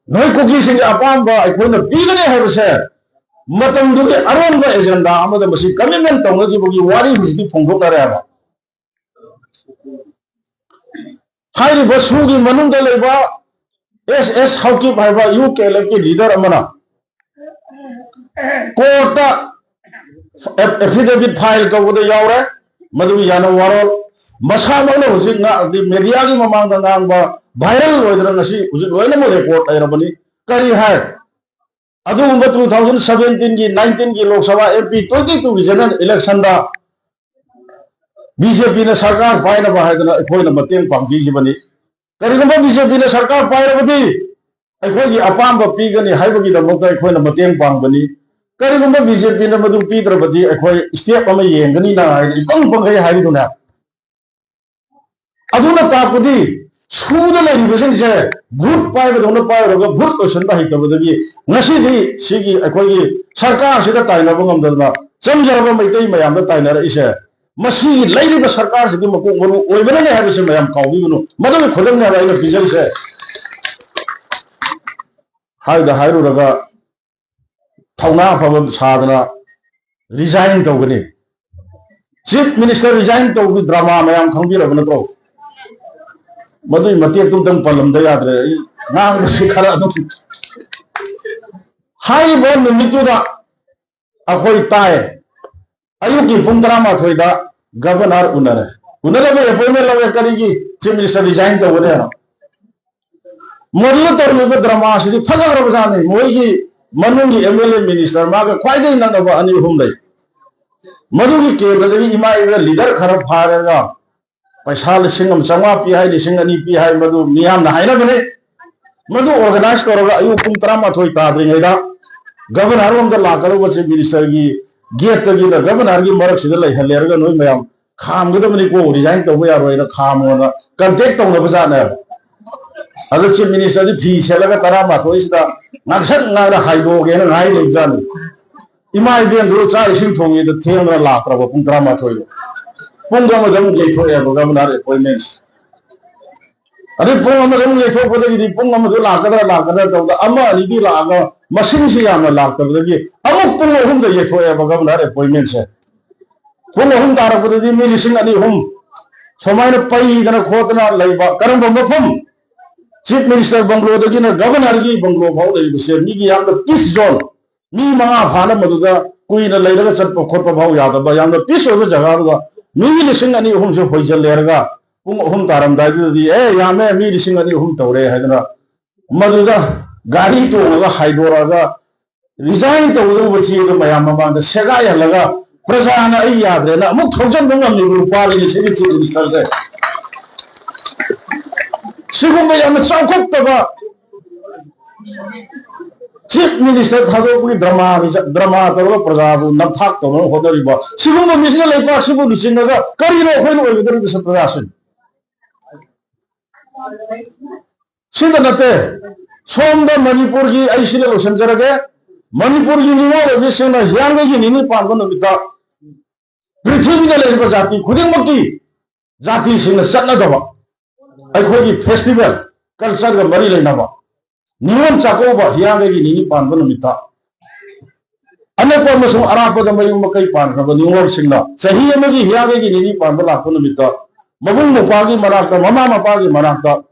ꯅꯣꯏ ꯀꯨꯀꯤꯁꯤꯡꯒꯤ ꯑꯄꯥꯝꯕ ꯑꯩꯈꯣꯏꯅ ꯄꯤꯒꯅꯤ ꯍꯥꯏꯕꯁꯦ ꯃꯇꯝꯗꯨꯒꯤ ꯑꯔꯣꯟꯕ agenda ꯑꯃꯗ ꯃꯁꯤ commitment ꯇꯧꯅꯈꯤꯕꯒꯤ ꯋꯥꯔꯤ ꯍꯧꯖꯤꯛꯇꯤ ꯐꯣꯡꯗꯣꯛꯅꯔꯦ ꯍꯥꯏꯕ꯫ ꯍꯥꯏꯔꯤꯕ ꯁꯨꯒꯤ ꯃꯅꯨꯡꯗ ꯂꯩꯕ S S ꯍꯥꯎꯀꯤꯞ ꯍꯥꯏꯕ U K L F ꯀꯤ leader ꯑꯃꯅ court ꯇ affidavit file ꯇꯧꯕꯗ ꯌꯥꯎꯔꯦ꯫ ꯃꯗꯨꯒꯤ ꯌꯥꯅꯕ ꯋꯥꯔꯣꯜ ꯃꯁꯥꯃꯛꯅ ꯍꯧꯖꯤꯛ ꯉꯥ-, media ꯒꯤ ꯃꯃꯥꯡꯗ ꯉꯥꯡꯕ viral ꯑꯣꯏꯗꯅ ꯉꯁꯤ ꯍꯧꯖꯤꯛ ꯂꯣꯏꯅꯃꯛ record ꯂꯩꯔꯕꯅꯤ꯫ ꯀꯔꯤ ꯍꯥꯏ? ꯑꯗꯨꯒꯨꯝꯕ two thousand seventeen ꯒꯤ, nineteen ꯒꯤ Lok Sabha M P twenty two ꯒꯤ general election ꯗ B J P ꯅ ꯁꯔꯀꯥꯔ ꯄꯥꯏꯅꯕ ꯍꯥꯏꯗꯅ ꯑꯩꯈꯣꯏꯅ ꯃꯇꯦꯡ ꯄꯥꯡꯕꯤꯈꯤꯕꯅꯤ꯫ ꯀꯔꯤꯒꯨꯝꯕ B J P ꯅ ꯁꯔꯀꯥꯔ ꯄꯥꯏꯔꯕꯗꯤ ꯑꯩꯈꯣꯏꯒꯤ ꯑꯄꯥꯝꯕ ꯄꯤꯒꯅꯤ ꯍꯥꯏꯕꯒꯤꯗꯃꯛꯇ ꯑꯩꯈꯣꯏꯅ ꯃꯇꯦꯡ ꯄꯥꯡꯕꯅꯤ꯫ ꯀꯔꯤꯒꯨꯝꯕ B J P ꯅ ꯃꯗꯨ ꯄꯤꯗ꯭ꯔꯕꯗꯤ ꯑꯩꯈꯣꯏ step ꯑꯃ ꯌꯦꯡꯒꯅꯤꯅ ꯍꯥꯏꯅ ꯏꯄꯪ ꯄꯪꯈꯩ ꯍꯥꯏꯔꯤꯗꯨꯅꯦ꯫ ꯑꯗꯨꯅ ꯇꯥꯛꯄꯗꯤ ꯁꯨꯗ ꯂꯩꯔꯤꯕꯁꯤꯡꯁꯦ ꯚꯨꯠ ꯄꯥꯏꯕꯗꯧꯅ ꯄꯥꯏꯔꯨꯔꯒ ꯚꯨꯠ ꯂꯣꯏꯁꯤꯟꯕ ꯍꯩꯇꯕꯗꯒꯤ ꯉꯁꯤꯗꯤ ꯁꯤꯒꯤ ꯑꯩꯈꯣꯏꯒꯤ ꯁꯔꯀꯥꯔꯁꯤꯗ ꯇꯥꯏꯅꯕ ꯉꯝꯗꯗꯅ ꯆꯝꯖꯔꯕ ꯃꯩꯇꯩ ꯃꯌꯥꯝꯗ ꯇꯥꯏꯅꯔꯛꯏꯁꯦ ꯃꯁꯤꯒꯤ ꯂꯩꯔꯤꯕ ꯁꯔꯀꯥꯔꯁꯤꯒꯤ ꯃꯀꯣꯛ ꯃꯔꯨ ꯑꯣꯏꯕꯅꯅꯦ ꯍꯥꯏꯕꯁꯤ ꯃꯌꯥꯝ ꯀꯥꯎꯕꯤꯒꯅꯨ꯫ ꯃꯗꯨꯒꯤ ꯈꯨꯗꯝꯅꯦ ꯍꯥꯏꯕ ꯑꯩꯅ ꯄꯤꯖꯔꯤꯁꯦ꯫ ꯍꯥꯏꯗ ꯍꯥꯏꯔꯨꯔꯒ ꯊꯧꯅꯥ ꯐꯕ ꯁꯥꯗꯅ ꯔꯤꯖꯥꯏꯟ ꯇꯧꯒꯅꯤ꯫ ꯆꯤꯐ ꯃꯤꯅꯤꯁꯇꯔ ꯔꯤꯖꯥꯏꯟ ꯇꯧꯕꯒꯤ ꯗ꯭ꯔꯃꯥ ꯃꯌꯥꯝ ꯈꯪꯕꯤꯔꯕ ꯅꯠꯇ꯭ꯔꯣ? ꯃꯗꯨꯒꯤ ꯃꯇꯦꯛꯇꯨ ꯑꯝꯇꯪ ꯄꯜꯂꯝꯗ ꯌꯥꯗ꯭ꯔꯦ꯫ ꯑꯩ ꯉꯥꯡꯕꯁꯤ ꯈꯔ ꯑꯗꯨꯝ, ꯍꯥꯏꯔꯤꯕ ꯅꯨꯃꯤꯠꯇꯨꯗ ꯑꯩꯈꯣꯏ ꯇꯥꯏ, ꯑꯌꯨꯛꯀꯤ ꯄꯨꯡ ꯇꯔꯥꯃꯥꯊꯣꯏꯗ ꯒꯕꯔꯅꯔ ꯎꯅꯔꯦ꯫ ꯎꯅꯔꯒ ꯑꯦꯄꯣꯏꯟꯃꯦꯟ ꯂꯧꯔꯦ꯫ ꯀꯔꯤꯒꯤ? ꯆꯤꯐ ꯃꯤꯅꯤꯁꯇꯔ ꯔꯤꯖꯥꯏꯟ ꯇꯧꯒꯅꯤ ꯍꯥꯏꯅ꯫ ꯃꯗꯨꯗ ꯇꯧꯔꯤꯕ ꯗ꯭ꯔꯃꯥꯁꯤꯗꯤ ꯐꯖꯈ꯭ꯔꯕꯖꯥꯠꯅꯤ꯫ ꯃꯣꯏꯒꯤ ꯃꯅꯨꯡꯒꯤ ꯑꯦꯝ ꯑꯦꯜ ꯑꯦ ꯃꯤꯅꯤꯁꯇꯔ ꯃꯥꯒ ꯈ꯭ꯋꯥꯏꯗꯒꯤ ꯅꯛꯅꯕ ꯑꯅꯤ ꯑꯍꯨꯝ ꯂꯩ꯫ ꯃꯗꯨꯒꯤ ꯀꯦꯟꯗ꯭ꯔꯗꯒꯤ ꯏꯃꯥ ꯏꯕꯦꯜ ꯂꯤꯗꯔ ꯈꯔ ꯐꯥꯔꯒ ꯄꯩꯁꯥ ꯂꯤꯁꯤꯡ ꯑꯃ ꯆꯥꯝꯃꯉꯥ ꯄꯤ ꯍꯥꯏ, ꯂꯤꯁꯤꯡ ꯑꯅꯤ ꯄꯤ ꯍꯥꯏ, ꯃꯗꯨ ꯃꯤꯌꯥꯝꯅ ꯍꯥꯏꯅꯕꯅꯤ꯫ ꯃꯗꯨ ꯑꯣꯔꯒꯅꯥꯏꯖ ꯇꯧꯔꯒ ꯑꯌꯨꯛ ꯄꯨꯡ ꯇꯔꯥꯃꯥꯊꯣꯏ ꯇꯥꯗ꯭ꯔꯤꯉꯩꯗ ꯒꯕꯔꯅꯔ ꯔꯣꯝꯗ ꯂꯥꯛꯀꯗꯧꯕ ꯆꯤꯐ ꯃꯤꯅꯤꯁꯇꯔꯒꯤ ꯒꯦꯠꯇꯒꯤꯅ ꯒꯕꯔꯅꯔꯒꯤ ꯃꯔꯛꯁꯤꯗ ꯂꯩꯍꯜꯂꯦꯔꯒ ꯅꯣꯏ ꯃꯌꯥꯝ ꯈꯥꯝꯒꯗꯕꯅꯤꯀꯣ, ꯔꯤꯖꯥꯏꯟ ꯇꯧꯕ ꯌꯥꯔꯣꯏꯅ ꯈꯥꯝꯃꯣꯅ ꯀꯟꯇꯦꯛ ꯇꯧꯅꯕ ꯖꯥꯠꯅꯦꯕ꯫ ꯑꯗꯣ ꯆꯤꯐ ꯃꯤꯅꯤꯁꯇꯔꯗꯤ ꯐꯤ ꯁꯦꯠꯂꯒ ꯇꯔꯥꯃꯥꯊꯣꯏꯁꯤꯗ ꯉꯥꯡꯁꯪ ꯉꯥꯡꯅ ꯍꯥꯏꯗꯣꯛꯑꯒꯦꯅ ꯉꯥꯏ ꯂꯩꯕꯖꯥꯠꯅꯤ꯫ ꯏꯃꯥ ꯏꯕꯦꯟꯗꯨ ꯆꯥꯛ ꯏꯁꯤꯡ ꯊꯣꯡꯉꯤꯗ ꯊꯦꯡꯗꯅ ꯂꯥꯛꯇ꯭ꯔꯕ, ꯄꯨꯡ ꯇꯔꯥꯃꯥꯊꯣꯏꯗ꯫ ꯄꯨꯡ ꯑꯃꯗ ꯑꯃꯨꯛ ꯌꯩꯊꯣꯛꯑꯦꯕ ꯒꯕꯔꯅꯔ ꯑꯦꯄꯣꯏꯟꯃꯦꯟꯁꯦ꯫ ꯑꯗꯩ ꯄꯨꯡ ꯑꯃꯗ ꯑꯃꯨꯛ ꯌꯩꯊꯣꯛꯄꯗꯒꯤꯗꯤ ꯄꯨꯡ ꯑꯃꯗ ꯂꯥꯛꯀꯗ꯭ꯔꯥ ꯂꯥꯛꯀꯗ꯭ꯔꯥ ꯇꯧꯗ ꯑꯃ ꯑꯅꯤꯗꯤ ꯂꯥꯛꯑꯒ ꯃꯁꯤꯡꯁꯤ ꯌꯥꯝꯅ ꯂꯥꯛꯇꯕꯗꯒꯤ ꯑꯃꯨꯛ ꯄꯨꯡ ꯑꯍꯨꯝꯗ ꯌꯩꯊꯣꯛꯑꯦꯕ ꯒꯕꯔꯅꯔ ꯑꯦꯄꯣꯏꯟꯃꯦꯟꯁꯦ꯫ ꯄꯨꯡ ꯑꯍꯨꯝ ꯇꯥꯔꯛꯄꯗꯗꯤ ꯃꯤ ꯂꯤꯁꯤꯡ ꯑꯅꯤ ꯑꯍꯨꯝ ꯁꯨꯃꯥꯏꯅ ꯄꯩꯗꯅ ꯈꯣꯠꯇꯅ ꯂꯩꯕ꯫ ꯀꯔꯝꯕ ꯃꯐꯝ? ꯆꯤꯐ ꯃꯤꯅꯤꯁꯇꯔ ꯕꯪꯒ꯭ꯂꯣꯗꯒꯤꯅ ꯒꯕꯔꯅꯔꯒꯤ ꯕꯪꯒ꯭ꯂꯣ ꯐꯥꯎ ꯂꯩꯔꯤꯕꯁꯦ ꯃꯤꯒꯤ ꯌꯥꯝꯅ ꯄꯤꯁ ꯖꯣꯟ, ꯃꯤ ꯃꯉꯥ ꯐꯥꯅ ꯃꯗꯨꯗ ꯀꯨꯏꯅ ꯂꯩꯔꯒ ꯆꯠꯄ ꯈꯣꯠꯄ ꯐꯥꯎ ꯌꯥꯗꯕ ꯌꯥꯝꯅ ꯄꯤꯁ ꯑꯣꯏꯕ ꯖꯒꯥꯗꯨꯗ ꯃꯤ ꯂꯤꯁꯤꯡ ꯑꯅꯤ ꯑꯍꯨꯝꯁꯦ ꯍꯣꯏꯖꯜꯂꯦꯔꯒ ꯄꯨꯡ ꯑꯍꯨꯝ ꯇꯥꯔꯝꯗꯥꯏꯗꯨꯗꯗꯤ, "ꯑꯦ, ꯌꯥꯝꯃꯦ, ꯃꯤ ꯂꯤꯁꯤꯡ ꯑꯅꯤ ꯑꯍꯨꯝ ꯇꯧꯔꯦ" ꯍꯥꯏꯗꯅ ꯃꯗꯨꯗ ꯒꯥꯔꯤ ꯇꯣꯡꯉꯒ ꯍꯥꯏꯗꯣꯔꯛꯑꯒ ꯔꯤꯖꯥꯏꯟ ꯇꯧꯒꯗꯧꯕ ꯆꯦꯗꯣ ꯃꯌꯥꯝ ꯃꯃꯥꯡꯗ ꯁꯦꯒꯥꯏꯍꯜꯂꯒ ꯄ꯭ꯔꯖꯥꯅ ꯑꯩ ꯌꯥꯗ꯭ꯔꯦꯅ ꯑꯃꯨꯛ ꯊꯧꯖꯟꯕ ꯉꯝꯃꯤꯕ ꯅꯨꯄꯥꯗꯨꯅꯤ ꯁꯤꯒꯤ ꯆꯤꯐ ꯃꯤꯅꯤꯁꯇꯔꯁꯦ꯫ ꯁꯤꯒꯨꯝꯕ ꯌꯥꯝꯅ ꯆꯥꯎꯈꯠꯇꯕ ꯆꯤꯐ ꯃꯤꯅꯤꯁꯇꯔ ꯊꯥꯗꯣꯛꯄꯒꯤ ꯗ꯭ꯔꯃꯥ, ꯗ꯭ꯔꯃꯥ ꯇꯧꯔꯒ ꯄ꯭ꯔꯖꯥꯕꯨ ꯅꯝꯊꯥꯛ ꯇꯧꯅꯕ ꯍꯣꯠꯅꯔꯤꯕ ꯁꯤꯒꯨꯝꯕ ꯃꯤꯁꯤꯅ ꯂꯩꯕꯥꯛꯁꯤꯕꯨ ꯂꯨꯆꯤꯡꯉꯒ ꯀꯔꯤꯅꯣ ꯑꯩꯈꯣꯏꯅ ꯑꯣꯏꯒꯗꯧꯔꯤꯕꯁꯦ ꯄ꯭ꯔꯖꯥꯁꯤꯡ? ꯁꯤꯗ ꯅꯠꯇꯦ, ꯁꯣꯝꯗ ꯃꯅꯤꯄꯨꯔꯒꯤ, ꯑꯩ ꯁꯤꯗ ꯂꯣꯏꯁꯤꯟꯖꯔꯒꯦ, ꯃꯅꯤꯄꯨꯔꯒꯤ ꯅꯤꯉꯣꯜ ꯑꯣꯏꯕꯤꯁꯤꯡꯅ ꯍꯤꯌꯥꯡꯒꯩꯒꯤ ꯅꯤꯅꯤ ꯄꯥꯟꯕ ꯅꯨꯃꯤꯠꯇ ꯄ꯭ꯔꯤꯊꯤꯕꯤꯗ ꯂꯩꯔꯤꯕ ꯖꯥꯇꯤ ꯈꯨꯗꯤꯡꯃꯛꯀꯤ ꯖꯥꯇꯤꯁꯤꯡꯅ ꯆꯠꯅꯗꯕ ꯑꯩꯈꯣꯏꯒꯤ ꯐꯦꯁꯇꯤꯚꯦꯜ, ꯀꯜꯆꯔꯒ ꯃꯔꯤ ꯂꯩꯅꯕ ꯅꯤꯉꯣꯜ ꯆꯥꯛꯀꯧꯕ ꯍꯤꯌꯥꯡꯒꯩꯒꯤ ꯅꯤꯅꯤ ꯄꯥꯟꯕ ꯅꯨꯃꯤꯠꯇ ꯑꯅꯛꯄ ꯑꯃꯁꯨꯡ ꯑꯔꯥꯞꯄꯗ ꯃꯌꯨꯝ ꯃꯀꯩ ꯄꯥꯟꯈ꯭ꯔꯕ ꯅꯤꯉꯣꯜꯁꯤꯡꯅ ꯆꯍꯤ ꯑꯃꯒꯤ ꯍꯤꯌꯥꯡꯒꯩꯒꯤ ꯅꯤꯅꯤ ꯄꯥꯟꯕ ꯂꯥꯛꯄ ꯅꯨꯃꯤꯠꯇ ꯃꯕꯨꯡ ꯃꯧꯄ꯭ꯋꯥꯒꯤ ꯃꯅꯥꯛꯇ, ꯃꯃꯥ ꯃꯄꯥꯒꯤ ꯃꯅꯥꯛꯇ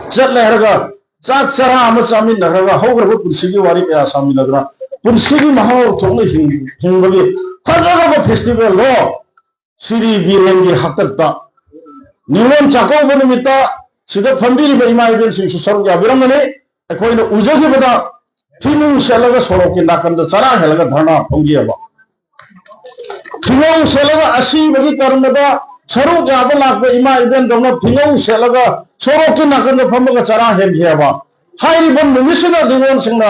ꯆꯠꯂꯦ ꯍꯥꯏꯔꯒ ꯆꯥꯛ ꯆꯔꯥ ꯑꯃ ꯆꯥꯃꯤꯟꯅꯈ꯭ꯔꯒ ꯍꯧꯈ꯭ꯔꯕ ꯄꯨꯟꯁꯤꯒꯤ ꯋꯥꯔꯤ ꯀꯌꯥ ꯁꯥꯃꯤꯟꯅꯗꯅ ꯄꯨꯟꯁꯤꯒꯤ ꯃꯍꯥꯎ ꯊꯣꯛꯅ ꯍꯤꯡ-, ꯍꯤꯡꯕꯒꯤ ꯐꯖꯔꯕ festivalꯗꯣ ꯁꯤꯔꯤ ꯕꯤꯔꯦꯟꯒꯤ ꯍꯥꯛꯇꯛꯇ ꯅꯤꯉꯣꯜ ꯆꯥꯛꯀꯧꯕ ꯅꯨꯃꯤꯠꯇ ꯁꯤꯗ ꯐꯝꯕꯤꯔꯤꯕ ꯏꯃꯥ ꯏꯕꯦꯟꯁꯤꯡꯁꯨ ꯁꯔꯨꯛ ꯌꯥꯕꯤꯔꯝꯒꯅꯤ꯫ ꯑꯩꯈꯣꯏꯅ ꯎꯖꯈꯤꯕꯗ ꯐꯤꯅꯨꯡ ꯁꯦꯠꯂꯒ ꯁꯣꯔꯣꯛꯀꯤ ꯅꯥꯀꯟꯗ ꯆꯔꯥ ꯍꯦꯜꯂꯒ ꯙꯔꯅꯥ ꯐꯝꯈꯤꯑꯕ꯫ ꯐꯤꯉꯧ ꯁꯦꯠꯂꯒ ꯑꯁꯤꯕꯒꯤ ꯀꯔꯃꯗ ꯁꯔꯨꯛ ꯌꯥꯕ ꯂꯥꯛꯄ ꯏꯃꯥ ꯏꯕꯦꯟꯗꯧꯅ ꯐꯤꯉꯧ ꯁꯦꯠꯂꯒ ꯁꯣꯔꯣꯛꯀꯤ ꯅꯥꯀꯟꯗ ꯐꯝꯃꯒ ꯆꯔꯥ ꯍꯦꯟꯈꯤꯑꯕ꯫ ꯍꯥꯏꯔꯤꯕ ꯅꯨꯃꯤꯠꯁꯤꯗ ꯅꯤꯉꯣꯜꯁꯤꯡꯅ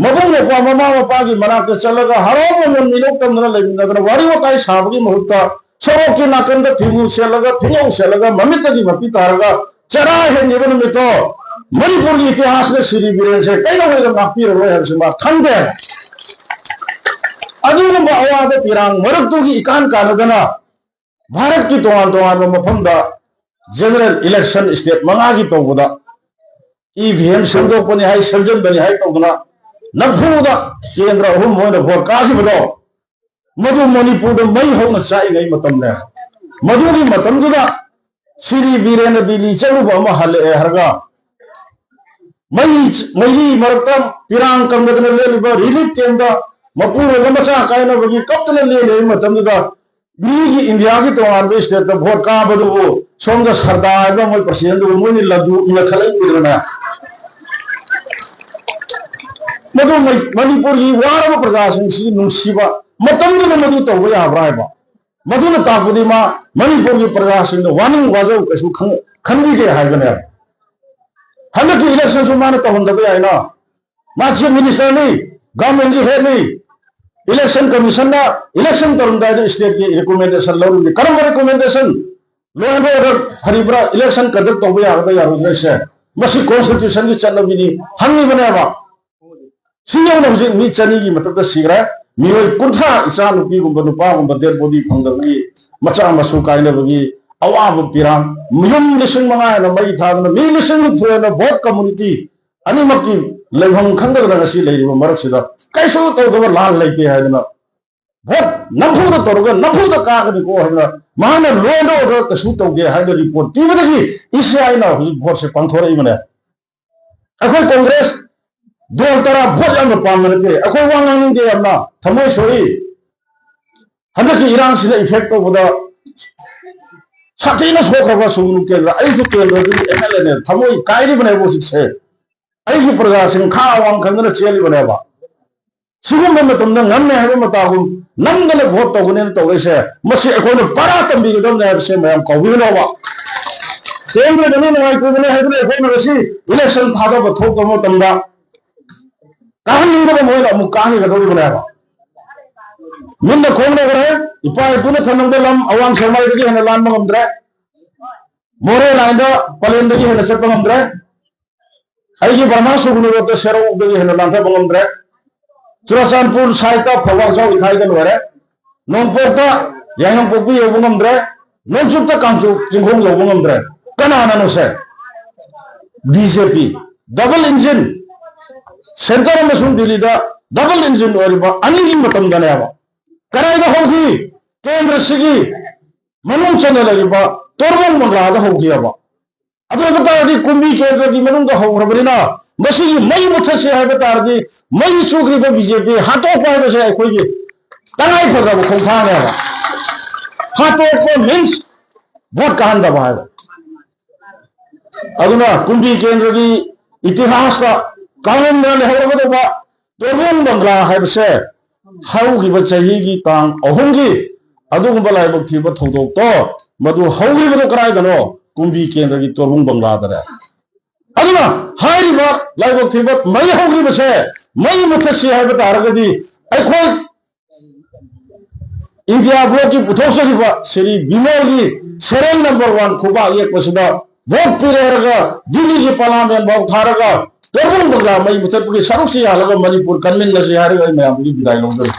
ꯃꯕꯨꯡ ꯃꯧꯄ꯭ꯋꯥ ꯃꯃꯥ ꯃꯄꯥꯒꯤ ꯃꯅꯥꯛꯇ ꯆꯠꯂꯒ ꯍꯔꯥꯎ ꯃꯃꯣꯟ ꯃꯤꯅꯣꯛ ꯇꯝꯗꯅ ꯂꯩꯃꯤꯟꯅꯗꯅ ꯋꯥꯔꯤ ꯋꯥꯇꯥꯏ ꯁꯥꯕꯒꯤ ꯃꯍꯨꯠꯇ ꯁꯣꯔꯣꯛꯀꯤ ꯅꯥꯀꯟꯗ ꯐꯤꯉꯧ ꯁꯦꯠꯂꯒ, ꯐꯤꯉꯧ ꯁꯦꯠꯂꯒ ꯃꯃꯤꯠꯇꯒꯤ ꯃꯄꯤ ꯇꯥꯔꯒ ꯆꯔꯥ ꯍꯦꯟꯈꯤꯕ ꯅꯨꯃꯤꯠꯇꯣ ꯃꯅꯤꯄꯨꯔꯒꯤ ꯏꯇꯤꯍꯥꯁꯅ ꯁꯤꯔꯤ ꯕꯤꯔꯦꯟꯁꯦ ꯀꯩꯗꯧꯉꯩꯗ ꯉꯥꯛꯄꯤꯔꯔꯣꯏ ꯍꯥꯏꯕꯁꯤ ꯃꯥ ꯈꯪꯗꯦ꯫ ꯑꯗꯨꯒꯨꯝꯕ ꯑꯋꯥꯕ ꯄꯤꯔꯥꯡ ꯃꯔꯛꯇꯨꯒꯤ ꯏꯀꯥꯟ ꯀꯥꯟꯅꯗꯅ ꯚꯥꯔꯠꯀꯤ ꯇꯣꯉꯥꯟ ꯇꯣꯉꯥꯟꯕ ꯃꯐꯝꯗ general election state ꯃꯉꯥꯒꯤ ꯇꯧꯕꯗ ꯏ ꯚꯤ ꯑꯦꯝ ꯁꯦꯝꯗꯣꯛꯄꯅꯤ ꯍꯥꯏ, ꯁꯦꯝꯖꯤꯟꯕꯅꯤ ꯍꯥꯏ ꯇꯧꯗꯅ ꯅꯝꯐꯨꯗ ꯀꯦꯟꯗ꯭ꯔ ꯑꯍꯨꯝ ꯃꯣꯏꯅ ꯚꯣꯠ ꯀꯥꯈꯤꯕꯗꯣ ꯃꯗꯨ ꯃꯅꯤꯄꯨꯔꯗ ꯃꯩ ꯍꯧꯅ ꯆꯥꯛꯏꯉꯩ ꯃꯇꯝꯅꯦ꯫ ꯃꯗꯨꯒꯤ ꯃꯇꯝꯗꯨꯗ ꯁꯤꯔꯤ ꯕꯤꯔꯦꯟꯅ ꯗꯤꯜꯂꯤ ꯆꯠꯂꯨꯕ ꯑꯃ ꯍꯜꯂꯛꯑꯦ ꯍꯥꯏꯔꯒ ꯃꯩ, ꯃꯩꯔꯤ ꯃꯔꯛꯇ ꯄꯤꯔꯥꯡ ꯀꯪꯗꯗꯅ ꯂꯦꯜꯂꯤꯕ relief camp ꯇ ꯃꯄꯨꯔꯣꯏꯕ ꯃꯆꯥ ꯀꯥꯏꯅꯕꯒꯤ ꯀꯞꯇꯅ ꯂꯦꯜꯂꯤꯕ ꯃꯇꯝꯗꯨꯗ ꯃꯤꯒꯤ ꯏꯟꯗꯤꯌꯥꯒꯤ ꯇꯣꯉꯥꯟꯕ state ꯇ ꯚꯣꯠ ꯀꯥꯕꯗꯨꯕꯨ ꯁꯣꯝꯗ ꯁꯔꯗꯥ ꯍꯥꯏꯕ ꯃꯣꯏ president ꯗꯨꯕꯨ ꯃꯣꯏꯅ ꯂꯗꯨ ꯏꯅꯈꯠꯂꯛꯏ ꯎꯗ꯭ꯔꯅꯦ? ꯃꯗꯨ ꯃꯩ-, ꯃꯅꯤꯄꯨꯔꯒꯤ ꯋꯥꯔꯕ ꯄ꯭ꯔꯖꯥꯁꯤꯡꯁꯤ ꯅꯨꯡꯁꯤꯕ ꯃꯇꯝꯗꯨꯗ ꯃꯗꯨ ꯇꯧꯕ ꯌꯥꯕ꯭ꯔꯥ ꯍꯥꯏꯕ? ꯃꯗꯨꯅ ꯇꯥꯛꯄꯗꯤ ꯃꯥ ꯃꯅꯤꯄꯨꯔꯒꯤ ꯄ꯭ꯔꯖꯥꯁꯤꯡꯅ ꯋꯥꯅꯤꯡ ꯋꯥꯖꯧ ꯀꯩꯁꯨ ꯈꯪ-, ꯈꯟꯕꯤꯗꯦ ꯍꯥꯏꯕꯅꯦ꯫ ꯍꯟꯗꯛꯀꯤ election ꯁꯨ ꯃꯥꯅ ꯇꯧꯍꯟꯗꯕ ꯌꯥꯏꯅ꯫ ꯃꯥ chief minister ꯅꯤ, government ꯀꯤ head ꯅꯤ꯫ Election Commission ꯅ election ꯇꯧꯔꯝꯗꯥꯏꯗ state ꯀꯤ recommendation ꯂꯧꯔꯤꯕꯅꯤ꯫ ꯀꯔꯝꯕ recommendation? Law and order ꯐꯔꯤꯕ꯭ꯔꯥ? Election conduct ꯇꯧꯕ ꯌꯥꯒꯗ꯭ꯔꯥ ꯌꯥꯔꯣꯏꯗ꯭ꯔꯥ ꯍꯥꯏꯁꯦ ꯃꯁꯤ constitution ꯒꯤ ꯆꯠꯅꯕꯤꯅꯤ ꯍꯪꯉꯤꯕꯅꯦꯕ꯫ ꯁꯤ ꯌꯧꯅ ꯍꯧꯖꯤꯛ ꯃꯤ ꯆꯅꯤꯒꯤ ꯃꯊꯛꯇ ꯁꯤꯈ꯭ꯔꯦ꯫ ꯃꯤꯑꯣꯏ ꯀꯨꯟꯊ꯭ꯔꯥ, ꯏꯆꯥ ꯅꯨꯄꯤꯒꯨꯝꯕ ꯅꯨꯄꯥꯒꯨꯝꯕ dead body ꯐꯪꯗꯕꯒꯤ ꯃꯆꯥ ꯃꯁꯨ ꯀꯥꯏꯅꯕꯒꯤ ꯑꯋꯥꯕ ꯄꯤꯔꯥꯡ, ꯌꯨꯝ ꯂꯤꯁꯤꯡ ꯃꯉꯥ ꯍꯦꯟꯅ ꯃꯩ ꯊꯥꯗꯅ ꯃꯤ ꯂꯤꯁꯤꯡ ꯍꯨꯝꯐꯨ ꯍꯦꯟꯅ ꯚꯣꯠ community ꯑꯅꯤꯃꯛꯀꯤ ꯂꯩꯐꯝ ꯈꯪꯗꯗꯅ ꯉꯁꯤ ꯂꯩꯔꯤꯕ ꯃꯔꯛꯁꯤꯗ ꯀꯩꯁꯨ ꯇꯧꯗꯕ ꯂꯥꯟ ꯂꯩꯇꯦ ꯍꯥꯏꯗꯅ, ꯚꯣꯠ ꯅꯝꯐꯨꯗ ꯇꯧꯔꯒ ꯅꯝꯐꯨꯗ ꯀꯥꯒꯅꯤꯀꯣ ꯍꯥꯏꯗꯅ, ꯃꯍꯥꯛꯅ ꯂꯣꯟꯗ ꯑꯣꯏꯔꯒ ꯀꯩꯁꯨ ꯇꯧꯗꯦ ꯍꯥꯏꯅ ꯔꯤꯄꯣꯔꯠ ꯄꯤꯕꯗꯒꯤ ꯏ ꯁꯤ ꯑꯥꯏꯅ ꯍꯧꯖꯤꯛ ꯚꯣꯠꯁꯦ ꯄꯥꯡꯊꯣꯔꯛꯏꯕꯅꯦ꯫ ꯑꯩꯈꯣꯏ ꯀꯣꯡꯒ꯭ꯔꯦꯁ ꯗꯣꯜ ꯇꯔꯥ ꯚꯣꯠ ꯌꯥꯝꯅ ꯄꯥꯝꯕ ꯅꯠꯇꯦ꯫ ꯑꯩꯈꯣꯏ ꯋꯥ ꯉꯥꯡꯅꯤꯡꯗꯦ, ꯌꯥꯝꯅ ꯊꯃꯣꯏ ꯁꯣꯛꯏ꯫ ꯍꯟꯗꯛꯀꯤ ꯏꯔꯥꯡꯁꯤꯅ ꯏꯐꯦꯛ ꯇꯧꯕꯗ ꯁꯥꯊꯤꯅ ꯁꯣꯛꯈ꯭ꯔꯕ ꯁꯨꯒꯅꯨ ꯀꯦꯟꯗ꯭ꯔ, ꯑꯩꯁꯨ ꯀꯦꯟꯗ꯭ꯔꯗꯨꯒꯤ ꯑꯦꯝ ꯑꯦꯜ ꯑꯦꯅꯦ, ꯊꯃꯣꯏ ꯀꯥꯏꯔꯤꯕꯅꯦꯕ ꯍꯧꯖꯤꯛꯁꯦ꯫ ꯑꯩꯒꯤ ꯄ꯭ꯔꯖꯥꯁꯤꯡ ꯈꯥ ꯑꯋꯥꯡ ꯈꯪꯗꯅ ꯆꯦꯜꯂꯤꯕꯅꯦꯕ꯫ ꯁꯤꯒꯨꯝꯕ ꯃꯇꯝꯗ ꯉꯝꯃꯦ ꯍꯥꯏꯕ ꯃꯇꯥꯒꯨꯝ ꯅꯝꯗꯅ ꯚꯣꯠ ꯇꯧꯒꯅꯦꯅ ꯇꯧꯔꯛꯏꯁꯦ, ꯃꯁꯤ ꯑꯩꯈꯣꯏꯅ ꯄꯔꯥ ꯇꯝꯕꯤꯒꯗꯕꯅꯦ ꯍꯥꯏꯕꯁꯦ ꯃꯌꯥꯝ ꯀꯥꯎꯕꯤꯒꯅꯣꯕ꯫ ꯀꯦꯟꯗ꯭ꯔꯗꯅ ꯅꯨꯡꯉꯥꯏꯇꯕꯅꯦ ꯍꯥꯏꯗꯨꯅ ꯑꯩꯈꯣꯏꯅ ꯉꯁꯤ ꯏꯂꯦꯛꯁꯟ ꯊꯥꯗꯕ ꯊꯣꯛꯄ ꯃꯇꯝꯗ ꯀꯥꯍꯟꯅꯤꯡꯗꯕ ꯃꯣꯏꯅ ꯑꯃꯨꯛ ꯀꯥꯍꯟꯒꯗꯧꯔꯤꯕꯅꯦꯕ꯫ ꯃꯤꯠꯅ ꯈꯣꯡꯅ ꯎꯔꯦ, ꯏꯄꯥ ꯏꯄꯨꯅ ꯊꯝꯂꯝꯕ ꯂꯝ ꯑꯋꯥꯡ ꯁꯦꯛꯃꯥꯏꯗꯒꯤ ꯍꯦꯟꯅ ꯂꯥꯟꯕ ꯉꯝꯗ꯭ꯔꯦ, ꯃꯣꯔꯦ ꯂꯥꯏꯟꯗ ꯄꯂꯦꯟꯗꯒꯤ ꯍꯦꯟꯅ ꯆꯠꯄ ꯉꯝꯗ꯭ꯔꯦ, ꯑꯩꯒꯤ ꯕ꯭ꯔꯍꯃ ꯁꯨꯒꯅꯨ ꯔꯣꯗꯇ ꯁꯦꯔꯧꯗꯒꯤ ꯍꯦꯟꯅ ꯂꯥꯟꯊꯕ ꯉꯝꯗ꯭ꯔꯦ꯫ ꯆꯨꯔꯆꯥꯟꯄꯨꯔ ꯁꯥꯏꯠꯇ ꯐꯧꯕꯥꯛꯆꯥꯎ ꯏꯈꯥꯏꯗ ꯂꯣꯏꯔꯦ꯫ ꯅꯣꯡꯄꯣꯛꯇ ꯌꯥꯏꯉꯪꯄꯣꯛꯄꯤ ꯌꯧꯕ ꯉꯝꯗ꯭ꯔꯦ꯫ ꯅꯣꯡꯆꯨꯞꯇ ꯀꯥꯡꯆꯨ ꯆꯤꯡꯈꯣꯡ ꯌꯧꯕ ꯉꯝꯗ꯭ꯔꯦ꯫ ꯀꯅꯥꯅꯅꯣ ꯁꯦ? ꯕꯤ ꯖꯦ ꯄꯤ꯫ ꯗꯕꯜ ꯏꯟꯖꯤꯟ, ꯁꯦꯟꯇꯔ ꯑꯃꯁꯨꯡ ꯗꯤꯜꯂꯤꯗ ꯗꯕꯜ ꯏꯟꯖꯤꯟ ꯑꯣꯏꯔꯤꯕ ꯑꯅꯤꯒꯤ ꯃꯇꯝꯗꯅꯦꯕ꯫ ꯀꯗꯥꯏꯗ ꯍꯧꯈꯤ? ꯀꯦꯟꯗ꯭ꯔꯁꯤꯒꯤ ꯃꯅꯨꯡ ꯆꯟꯅ ꯂꯩꯔꯤꯕ ꯇꯣꯔꯕꯣꯡ ꯃꯪꯒ꯭ꯔꯥꯗ ꯍꯧꯈꯤꯑꯕ꯫ ꯑꯗꯨ ꯑꯣꯏꯕ ꯇꯥꯔꯗꯤ ꯀꯨꯝꯕꯤ ꯀꯦꯟꯗ꯭ꯔꯒꯤ ꯃꯅꯨꯡꯗ ꯍꯧꯈ꯭ꯔꯕꯅꯤꯅ ꯃꯁꯤꯒꯤ ꯃꯩ ꯃꯨꯊꯠꯁꯦ ꯍꯥꯏꯕ ꯇꯥꯔꯗꯤ ꯃꯩ ꯆꯨꯈ꯭ꯔꯤꯕ ꯕꯤ ꯖꯦ ꯄꯤ ꯍꯥꯠꯇꯣꯛꯄ ꯍꯥꯏꯕꯁꯦ ꯑꯩꯈꯣꯏꯒꯤ ꯇꯉꯥꯏ ꯐꯗ꯭ꯔꯕ ꯈꯣꯡꯊꯥꯡꯅꯦꯕ꯫ ꯍꯥꯠꯇꯣꯛꯄ means ꯚꯣꯠ ꯀꯥꯍꯟꯗꯕ ꯍꯥꯏꯕ꯫ ꯑꯗꯨꯅ ꯀꯨꯝꯕꯤ ꯀꯦꯟꯗ꯭ꯔꯒꯤ ꯏꯇꯤꯍꯥꯁꯇ ꯀꯥꯡꯂꯝꯗ ꯂꯩꯍꯧꯔꯒꯗꯧꯕ ꯇꯣꯔꯕꯣꯡ ꯕꯪꯒ꯭ꯂꯥ ꯍꯥꯏꯕꯁꯦ ꯍꯧꯈꯤꯕ ꯆꯍꯤꯒꯤ ꯇꯥꯡ ꯑꯍꯨꯝꯒꯤ ꯑꯗꯨꯒꯨꯝꯕ ꯂꯥꯏꯕꯛ ꯊꯤꯕ ꯊꯧꯗꯣꯛꯇꯣ, ꯃꯗꯨ ꯍꯧꯈꯤꯕꯗꯣ ꯀꯗꯥꯏꯗꯅꯣ? ꯀꯨꯝꯕꯤ ꯀꯦꯟꯗ꯭ꯔꯒꯤ ꯇꯣꯔꯕꯨꯡ ꯕꯪꯒ꯭ꯂꯥꯗꯅꯦ꯫ ꯑꯗꯨꯅ ꯍꯥꯏꯔꯤꯕ ꯂꯥꯏꯕꯛ ꯊꯤꯕ ꯃꯩ ꯍꯧꯈꯤꯕꯁꯦ ꯃꯩ ꯃꯨꯊꯠꯁꯤ ꯍꯥꯏꯕ ꯇꯥꯔꯒꯗꯤ ꯑꯩꯈꯣꯏ ꯏꯟꯗꯤꯌꯥ ꯕ꯭ꯂꯣꯛꯀꯤ ꯄꯨꯊꯣꯛꯆꯈꯤꯕ ꯁ꯭ꯔꯤ ꯕꯤꯃꯣꯜꯒꯤ serial number one ꯈꯨꯕꯥꯛ ꯌꯦꯛꯄꯁꯤꯗ ꯚꯣꯠ ꯄꯤꯔꯦ ꯍꯥꯏꯔꯒ ꯗꯤꯜꯂꯤꯒꯤ ꯄꯥꯔꯂꯤꯌꯥꯃꯦꯟ ꯐꯥꯎ ꯊꯥꯔꯒ ꯇꯣꯔꯕꯨꯡ ꯕꯪꯒ꯭ꯂꯥ ꯃꯩ ꯃꯨꯊꯠꯄꯒꯤ ꯁꯔꯨꯛꯁꯤ ꯌꯥꯍꯜꯂꯒ ꯃꯅꯤꯄꯨꯔ ꯀꯟꯃꯤꯟꯅꯁꯤ ꯍꯥꯏꯔꯒ ꯑꯩ ꯃꯌꯥꯝꯗꯒꯤ ꯕꯤꯗꯥꯏ ꯂꯧꯖꯔꯤ꯫